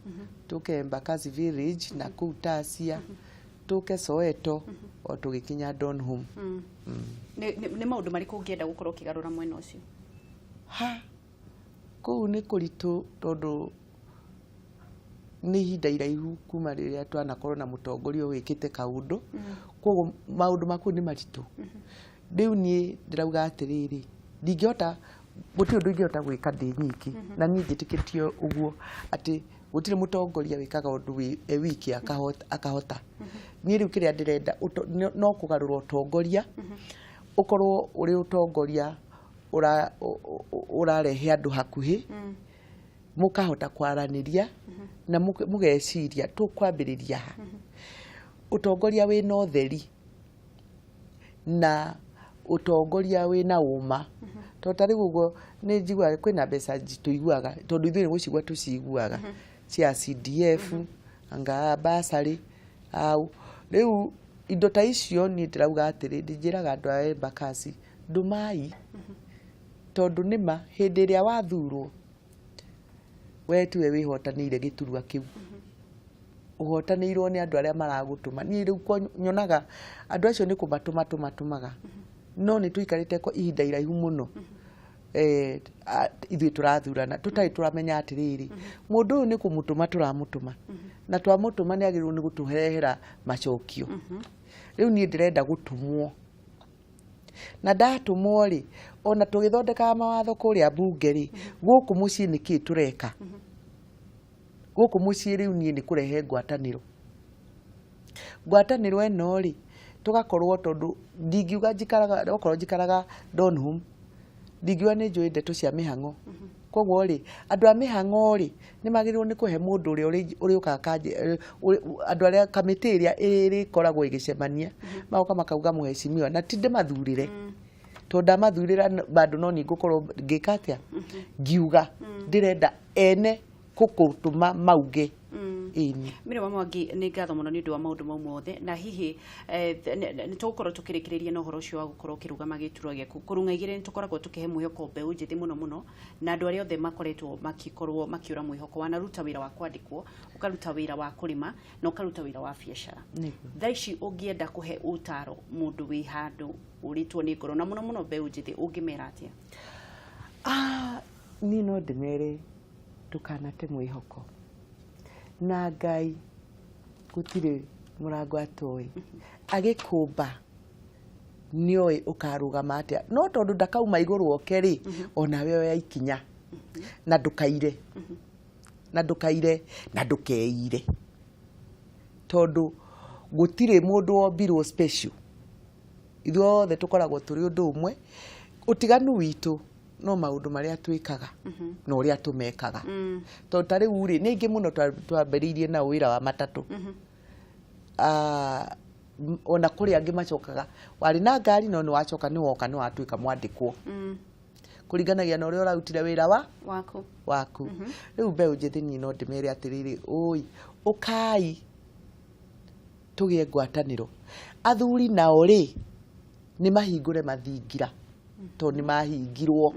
Speaker 3: tũke Embakasi Village na kũu Tasia, tũke Soweto, o tũgĩkinya Donholm.
Speaker 1: Nĩ maũndũ marĩkũ ũngĩenda gũkorwo ũkĩgarũra mwena ũcio?
Speaker 3: Ha, kũu nĩ kũritũ, tondũ nĩ ihinda iraihu kuma rĩrĩa twanakorwo na mũtongoria wĩkĩte kaũndũ, koguo maũndũ ma kũu nĩ maritũ. Rĩu niĩ ndĩrauga atĩrĩrĩ, ndingĩhota, gũtirĩ ũndũ ingĩhota gwĩka ndĩ nyiki, na niĩ njĩtĩkĩtie ũguo atĩ gũtirĩ mũtongoria wĩkaga ũndũ wĩ e wiki akahota. Niĩ rĩu kĩrĩa ndĩrenda no kũgarũra ũtongoria, ũkorwo ũrĩ ũtongoria ũrarehe andũ hakuhĩ, mũkahota kwaranĩria na mũgeciria tũkwambĩrĩria ha. Ũtongoria wĩna ũtheri na ũtongoria wĩna ũma, tondũ ta rĩu ũguo nĩ njiguaga kwĩna mbeca tũiguaga, tondũ ithuĩ nĩ gũcigua tũciguaga cia CDF anga basarĩ au. Rĩu indo ta icio niĩ ndĩrauga atĩrĩ, ndĩnjĩraga andũ a Embakasi ndũmai, tondũ nĩma hĩndĩ ĩrĩa wathurwo we tiwe wĩhotanĩire gĩturwa kĩu, ũhotanĩirwo nĩ andũ arĩa maragũtũma. Niĩ rĩu kwa nyonaga andũ acio nĩ kũmatũma tũmatũmaga, no nĩ tũikarĩte kwa ihinda iraihu mũno. Ithuĩ tũrathurana tũtarĩ tũramenya atĩrĩrĩ, mũndũ ũyũ nĩ kũmũtũma tũramũtũma, na twamũtũma nĩ agĩrĩirwo nĩ gũtũrehera macokio. Rĩu niĩ ndĩrenda gũtũmwo, na ndatũmwo rĩ, ona tũgĩthondekaga mawatho kũrĩa mbunge rĩ, gũkũ mũciĩ nĩkĩ tũreka gũkũ mũciĩ? Rĩu niĩ nĩ kũrehe ngwatanĩro. Ngwatanĩro ĩno rĩ, tũgakorwo, tondũ ndingiuga njikaraga, okorwo njikaraga Donholm, ndingiuga nĩ njũĩ ndeto cia mĩhang'o. Koguo rĩ, andũ a mĩhang'o rĩ, nĩ magĩrĩirwo nĩ kũhe mũndũ ũrĩa ũrĩũkaga andũ arĩa kamĩtĩ ĩrĩa ĩrĩkoragwo ĩgĩcemania, magoka makauga mũhecimiwa, na ti ndĩmathurĩre, tondũ ndamathurĩra bado no niĩ ngũkorwo ngĩka atĩa, ngiuga ndĩrenda ene gũkũtũma mauge ĩni.
Speaker 1: Mary wa Mwangi, nĩ ngatho mũno nĩ ũndũ wa maũndũ mau mothe, na hihi nĩ tũgũkorwo tũkĩrĩkĩrĩria na ũhoro ũcio wa gũkorwo ũkĩrũgama gĩturwa gĩaku. Kũrung'a igĩrĩ nĩ tũkoragwo tũkĩhe mwĩhoko mbeũ njĩthĩ mũno mũno, na andũ arĩa othe makoretwo makĩkorwo makĩũra mwĩhoko. Wanaruta wĩra wa kwandĩkwo, ũkaruta wĩra wa kũrĩma, na ũkaruta wĩra wa biacara. Thaa ici ũngĩenda kũhe ũtaro mũndũ wĩ handũ ũrĩtwo nĩ ngoro, na mũno mũno mbeũ njĩthĩ, ũngĩmera atĩa?
Speaker 3: Ah, niĩ no ndĩmere ndũkanate mwĩhoko, na Ngai gũtirĩ mũrango atoĩ, agĩkũmba nĩoĩ ũkarũgama atĩa, no tondũ ndakauma igũrũ oke rĩ, onawe oya ikinya, na ndũkaire, na ndũkaire, na ndũkeire, tondũ gũtirĩ mũndũ wombirwo special. Ithuothe tũkoragwo tũrĩ ũndũ ũmwe, ũtiganu witũ no maũndũ marĩa twĩkaga na ũrĩa tũmekaga. Tondũ ta rĩu rĩ, nĩ aingĩ mũno twambĩrĩirie nao wĩra wa matatũ. Ah, ona kũrĩ angĩ macokaga warĩ na ngari, no nĩ wacoka nĩ woka nĩ watuĩka mwandĩkwo, kũringanagia na ũrĩa ũrarutire wĩra wa
Speaker 1: waku.
Speaker 3: Waku. Rĩu mbeũ njĩthĩ, niĩ no ndĩmere atĩrĩrĩ, ũi ũkai tũgĩe ngwatanĩro. Athuri nao rĩ, nĩ mahingũre mathingira, tondũ nĩ mahingirwo,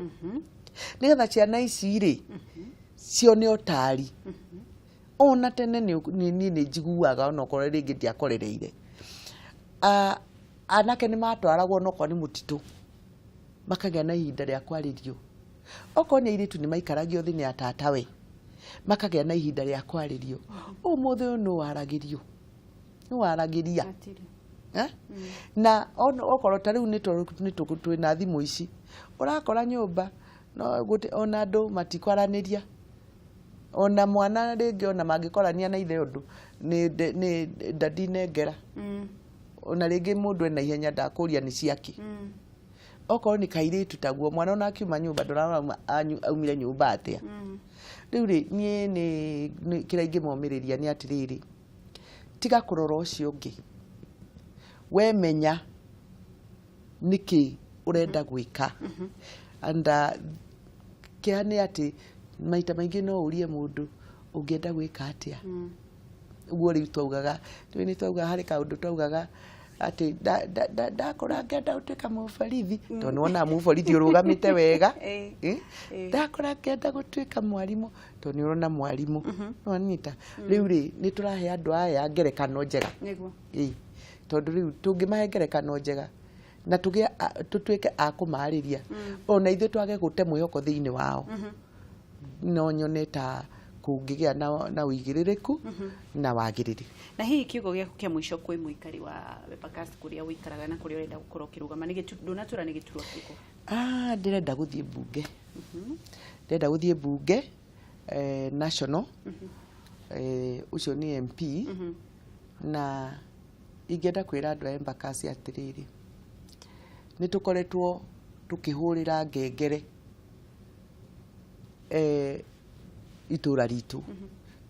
Speaker 3: nĩgetha ciana ici rĩ cione ũtari. Ona tene niĩ nĩ njiguaga, ona okorwo rĩngĩ ndiakorereire. Ah, anake nĩ matwaragwo onokorwo nĩ mũtitũ, makagĩa na ihinda rĩa kwarĩrio. Okorwo nĩ airĩtu, nĩ maikaragio thĩ nĩ atatawe, makagĩa na ihinda rĩa kwarĩrio. Ũmũthĩ ũyũ nũ waragĩrio? Nũ waragĩria?
Speaker 1: Hatirĩ.
Speaker 3: Eh? Na okorwo ta rĩu nĩ twĩna thimũ ici, ũrakora nyũmba no ona andũ matikwaranĩria, ona mwana rĩngĩ ona mangĩkorania na ithe ũndũ nĩ ndadi nengera. Ona rĩngĩ mũndũ ena ihenya, ndakũria nĩ ciake. Okorwo nĩ kairĩtu taguo, mwana ona akiuma nyũmba ndũrona aumire nyũmba atĩa. Rĩu rĩ, niĩ nĩ kĩrĩa ingĩmomĩrĩria nĩ atĩrĩrĩ, tiga kũrora ũcio ũngĩ, we menya nĩkĩ ũrenda gwĩka. And kĩeha nĩ atĩ maita maingĩ no ũrie mũndũ, ũngĩenda gwĩka atĩa? Ũguo rĩu twaugaga, rĩu nĩ twaugaga harĩ kaũndũ twaugaga atĩ ndakũra ngenda gũtuĩka mũborithi, tondũ nĩwonaga mũborithi ũrũgamĩte wega. Eh? Ndakũra ngenda gũtuĩka mwarimũ, tondũ nĩ ũrona mwarimũ nĩwanyita. Rĩu rĩ, nĩ tũrahe andũ aya ngerekano njega. Ĩĩ. Tondũ rĩu tũngĩmahe ngerekano njega na tũgĩe tũtuĩke a kũmarĩria, ona ithuĩ twage gũte mwĩhoko thĩinĩ wao, no nyone ta kũngĩgĩa na ũigĩrĩrĩku na wagĩrĩru.
Speaker 1: Na hihi kiugo gĩaku kĩa mũico kwĩ mũikari wa Embakasi, kũrĩa ũikaraga na kũrĩa ũrenda gũkorwo ũkĩrũgama, nĩ ndũnatwĩra nĩ gĩturwa kĩrĩkũ?
Speaker 3: Ah, ndĩrenda gũthiĩ mbunge, ndĩrenda gũthiĩ mbunge national, ũcio nĩ MP. Na ingĩenda kwĩra andũ a Embakasi atĩrĩrĩ, nĩ tũkoretwo tũkĩhũrĩra ngengere itũra ritũ,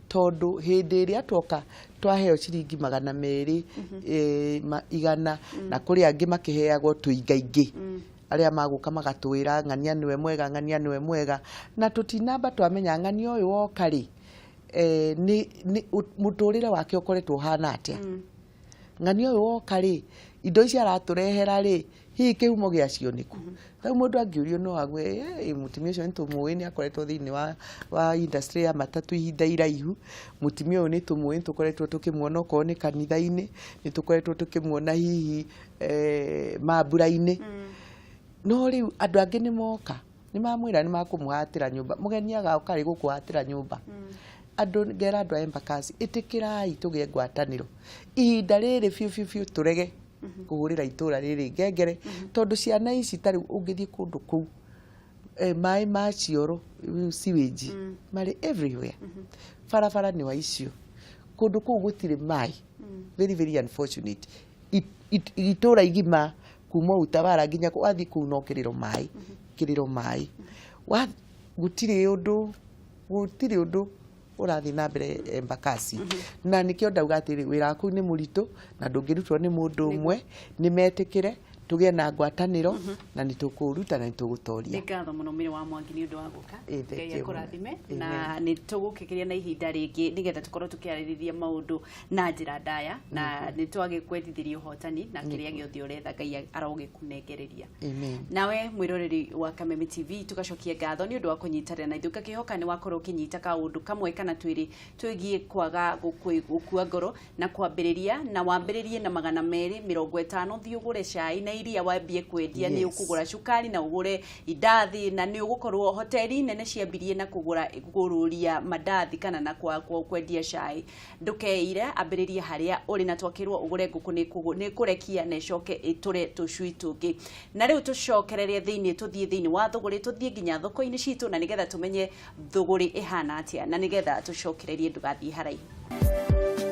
Speaker 3: tondũ hĩndĩ ĩrĩa tuoka twaheo ciringi 200, 100, na kũrĩ angĩ makĩheagwo tũingaingĩ, arĩa magũka magatwĩra ng'ania nĩwe mwega, ng'ania nĩwe mwega, na tũtinamba twamenya ng'ania ũyũ woka rĩ, nĩ mũtũrĩre wake ũkoretwo ũhana atĩa. Ng'ania ũyũ woka rĩ, indo ici aratũrehera rĩ, hihi kĩhumo gĩacio nĩkũ? Rĩu mũndũ angĩũrio no ague, "Eh, mũtumia ũcio nĩ tũmũĩ, nĩ akoretwo thĩinĩ wa industry ya matatũ ihinda iraihu. Mũtumia ũyũ nĩ tũmũĩ, nĩ tũkoretwo tũkĩmuona okorwo nĩ kanitha-inĩ, nĩ tũkoretwo tũkĩmuona hihi mambura-inĩ." No rĩu andũ angĩ nĩ moka. Nĩ mamwĩra nĩ makũmũhatĩra nyũmba, mũgeni agoka rĩ gũkũhatĩra nyũmba. Andũ ngera andũ a Embakasi, ĩtĩkĩrai tũgĩe ngwatanĩro ihinda rĩrĩ biũ biũ biũ, tũrege kũhũrĩra itũra rĩrĩ ngengere, tondũ ciana ici ta rĩu ũngĩthiĩ kũndũ kũu, maĩ ma cioro, sewage marĩ everywhere, barabara nĩ wa icio, kũndũ kũu gũtirĩ maĩ. Very very unfortunate. Itũra igima kuma Utawala nginya wathiĩ kũu no kĩrĩro maĩ, kĩrĩro maĩ. Gũtirĩ ũndũ, gũtirĩ ũndũ ũrathiĩ na mbere Embakasi. Na nĩkĩo ndauga atĩrĩ, wĩra waku nĩ mũritũ na ndũngĩrutwo nĩ mũndũ ũmwe. Nĩ metĩkĩre tũgĩe na ngwatanĩro na nĩ tũkũũruta na nĩ tũgũtoria.
Speaker 1: Nĩ ngatho mũno, Mĩrĩ wa Mwangi, nĩ ũndũ wa gũka.
Speaker 3: Ĩ, thank
Speaker 1: Ngai
Speaker 3: you.
Speaker 1: akũrathime.
Speaker 3: Amen.
Speaker 1: Na nĩ tũgũkĩgĩria na ihinda rĩngĩ nĩgetha tũkorwo tũkĩarĩrĩria maũndũ na njĩra ndaya, na nĩ twagĩkwendithĩria ũhotani na kĩrĩa gĩothe ũretha, Ngai arogĩkũnengereria.
Speaker 3: Amen.
Speaker 1: Nawe mwĩroreri wa Kameme TV, tugacokia ngatho nĩ ũndũ wa kũnyitanĩra na ithuĩ. Ngakĩhoka nĩ wakorwo ũkĩnyita kaũndũ kamwe kana twĩrĩ twĩgiĩ kwaga gũkua ngoro na kwambĩrĩria, na wambĩrĩrie na 250, thiĩ ũgũre cai na iria wambie kwendia. Nĩ ũkũgũra cukari na ũgũre indathi, na nĩ ũgũkorwo hoteli nene ciambirie na kũgũra kũrũria mandathi kana na kwendia cai. Ndũkeire, ambĩrĩria harĩa ũrĩ, na twakĩrwo ũgũre ngũkũ nĩ kũrekia na ĩcoke ĩtũre tũcui tũngĩ. Na rĩu tũcokererie thĩinĩ, tũthiĩ thĩinĩ wa thũgũrĩ, tũthiĩ nginya thoko-inĩ citũ, na nĩgetha tũmenye thũgũrĩ ĩhana atĩa, na nĩgetha tũcokererie. Ndũgathiĩ haraihu.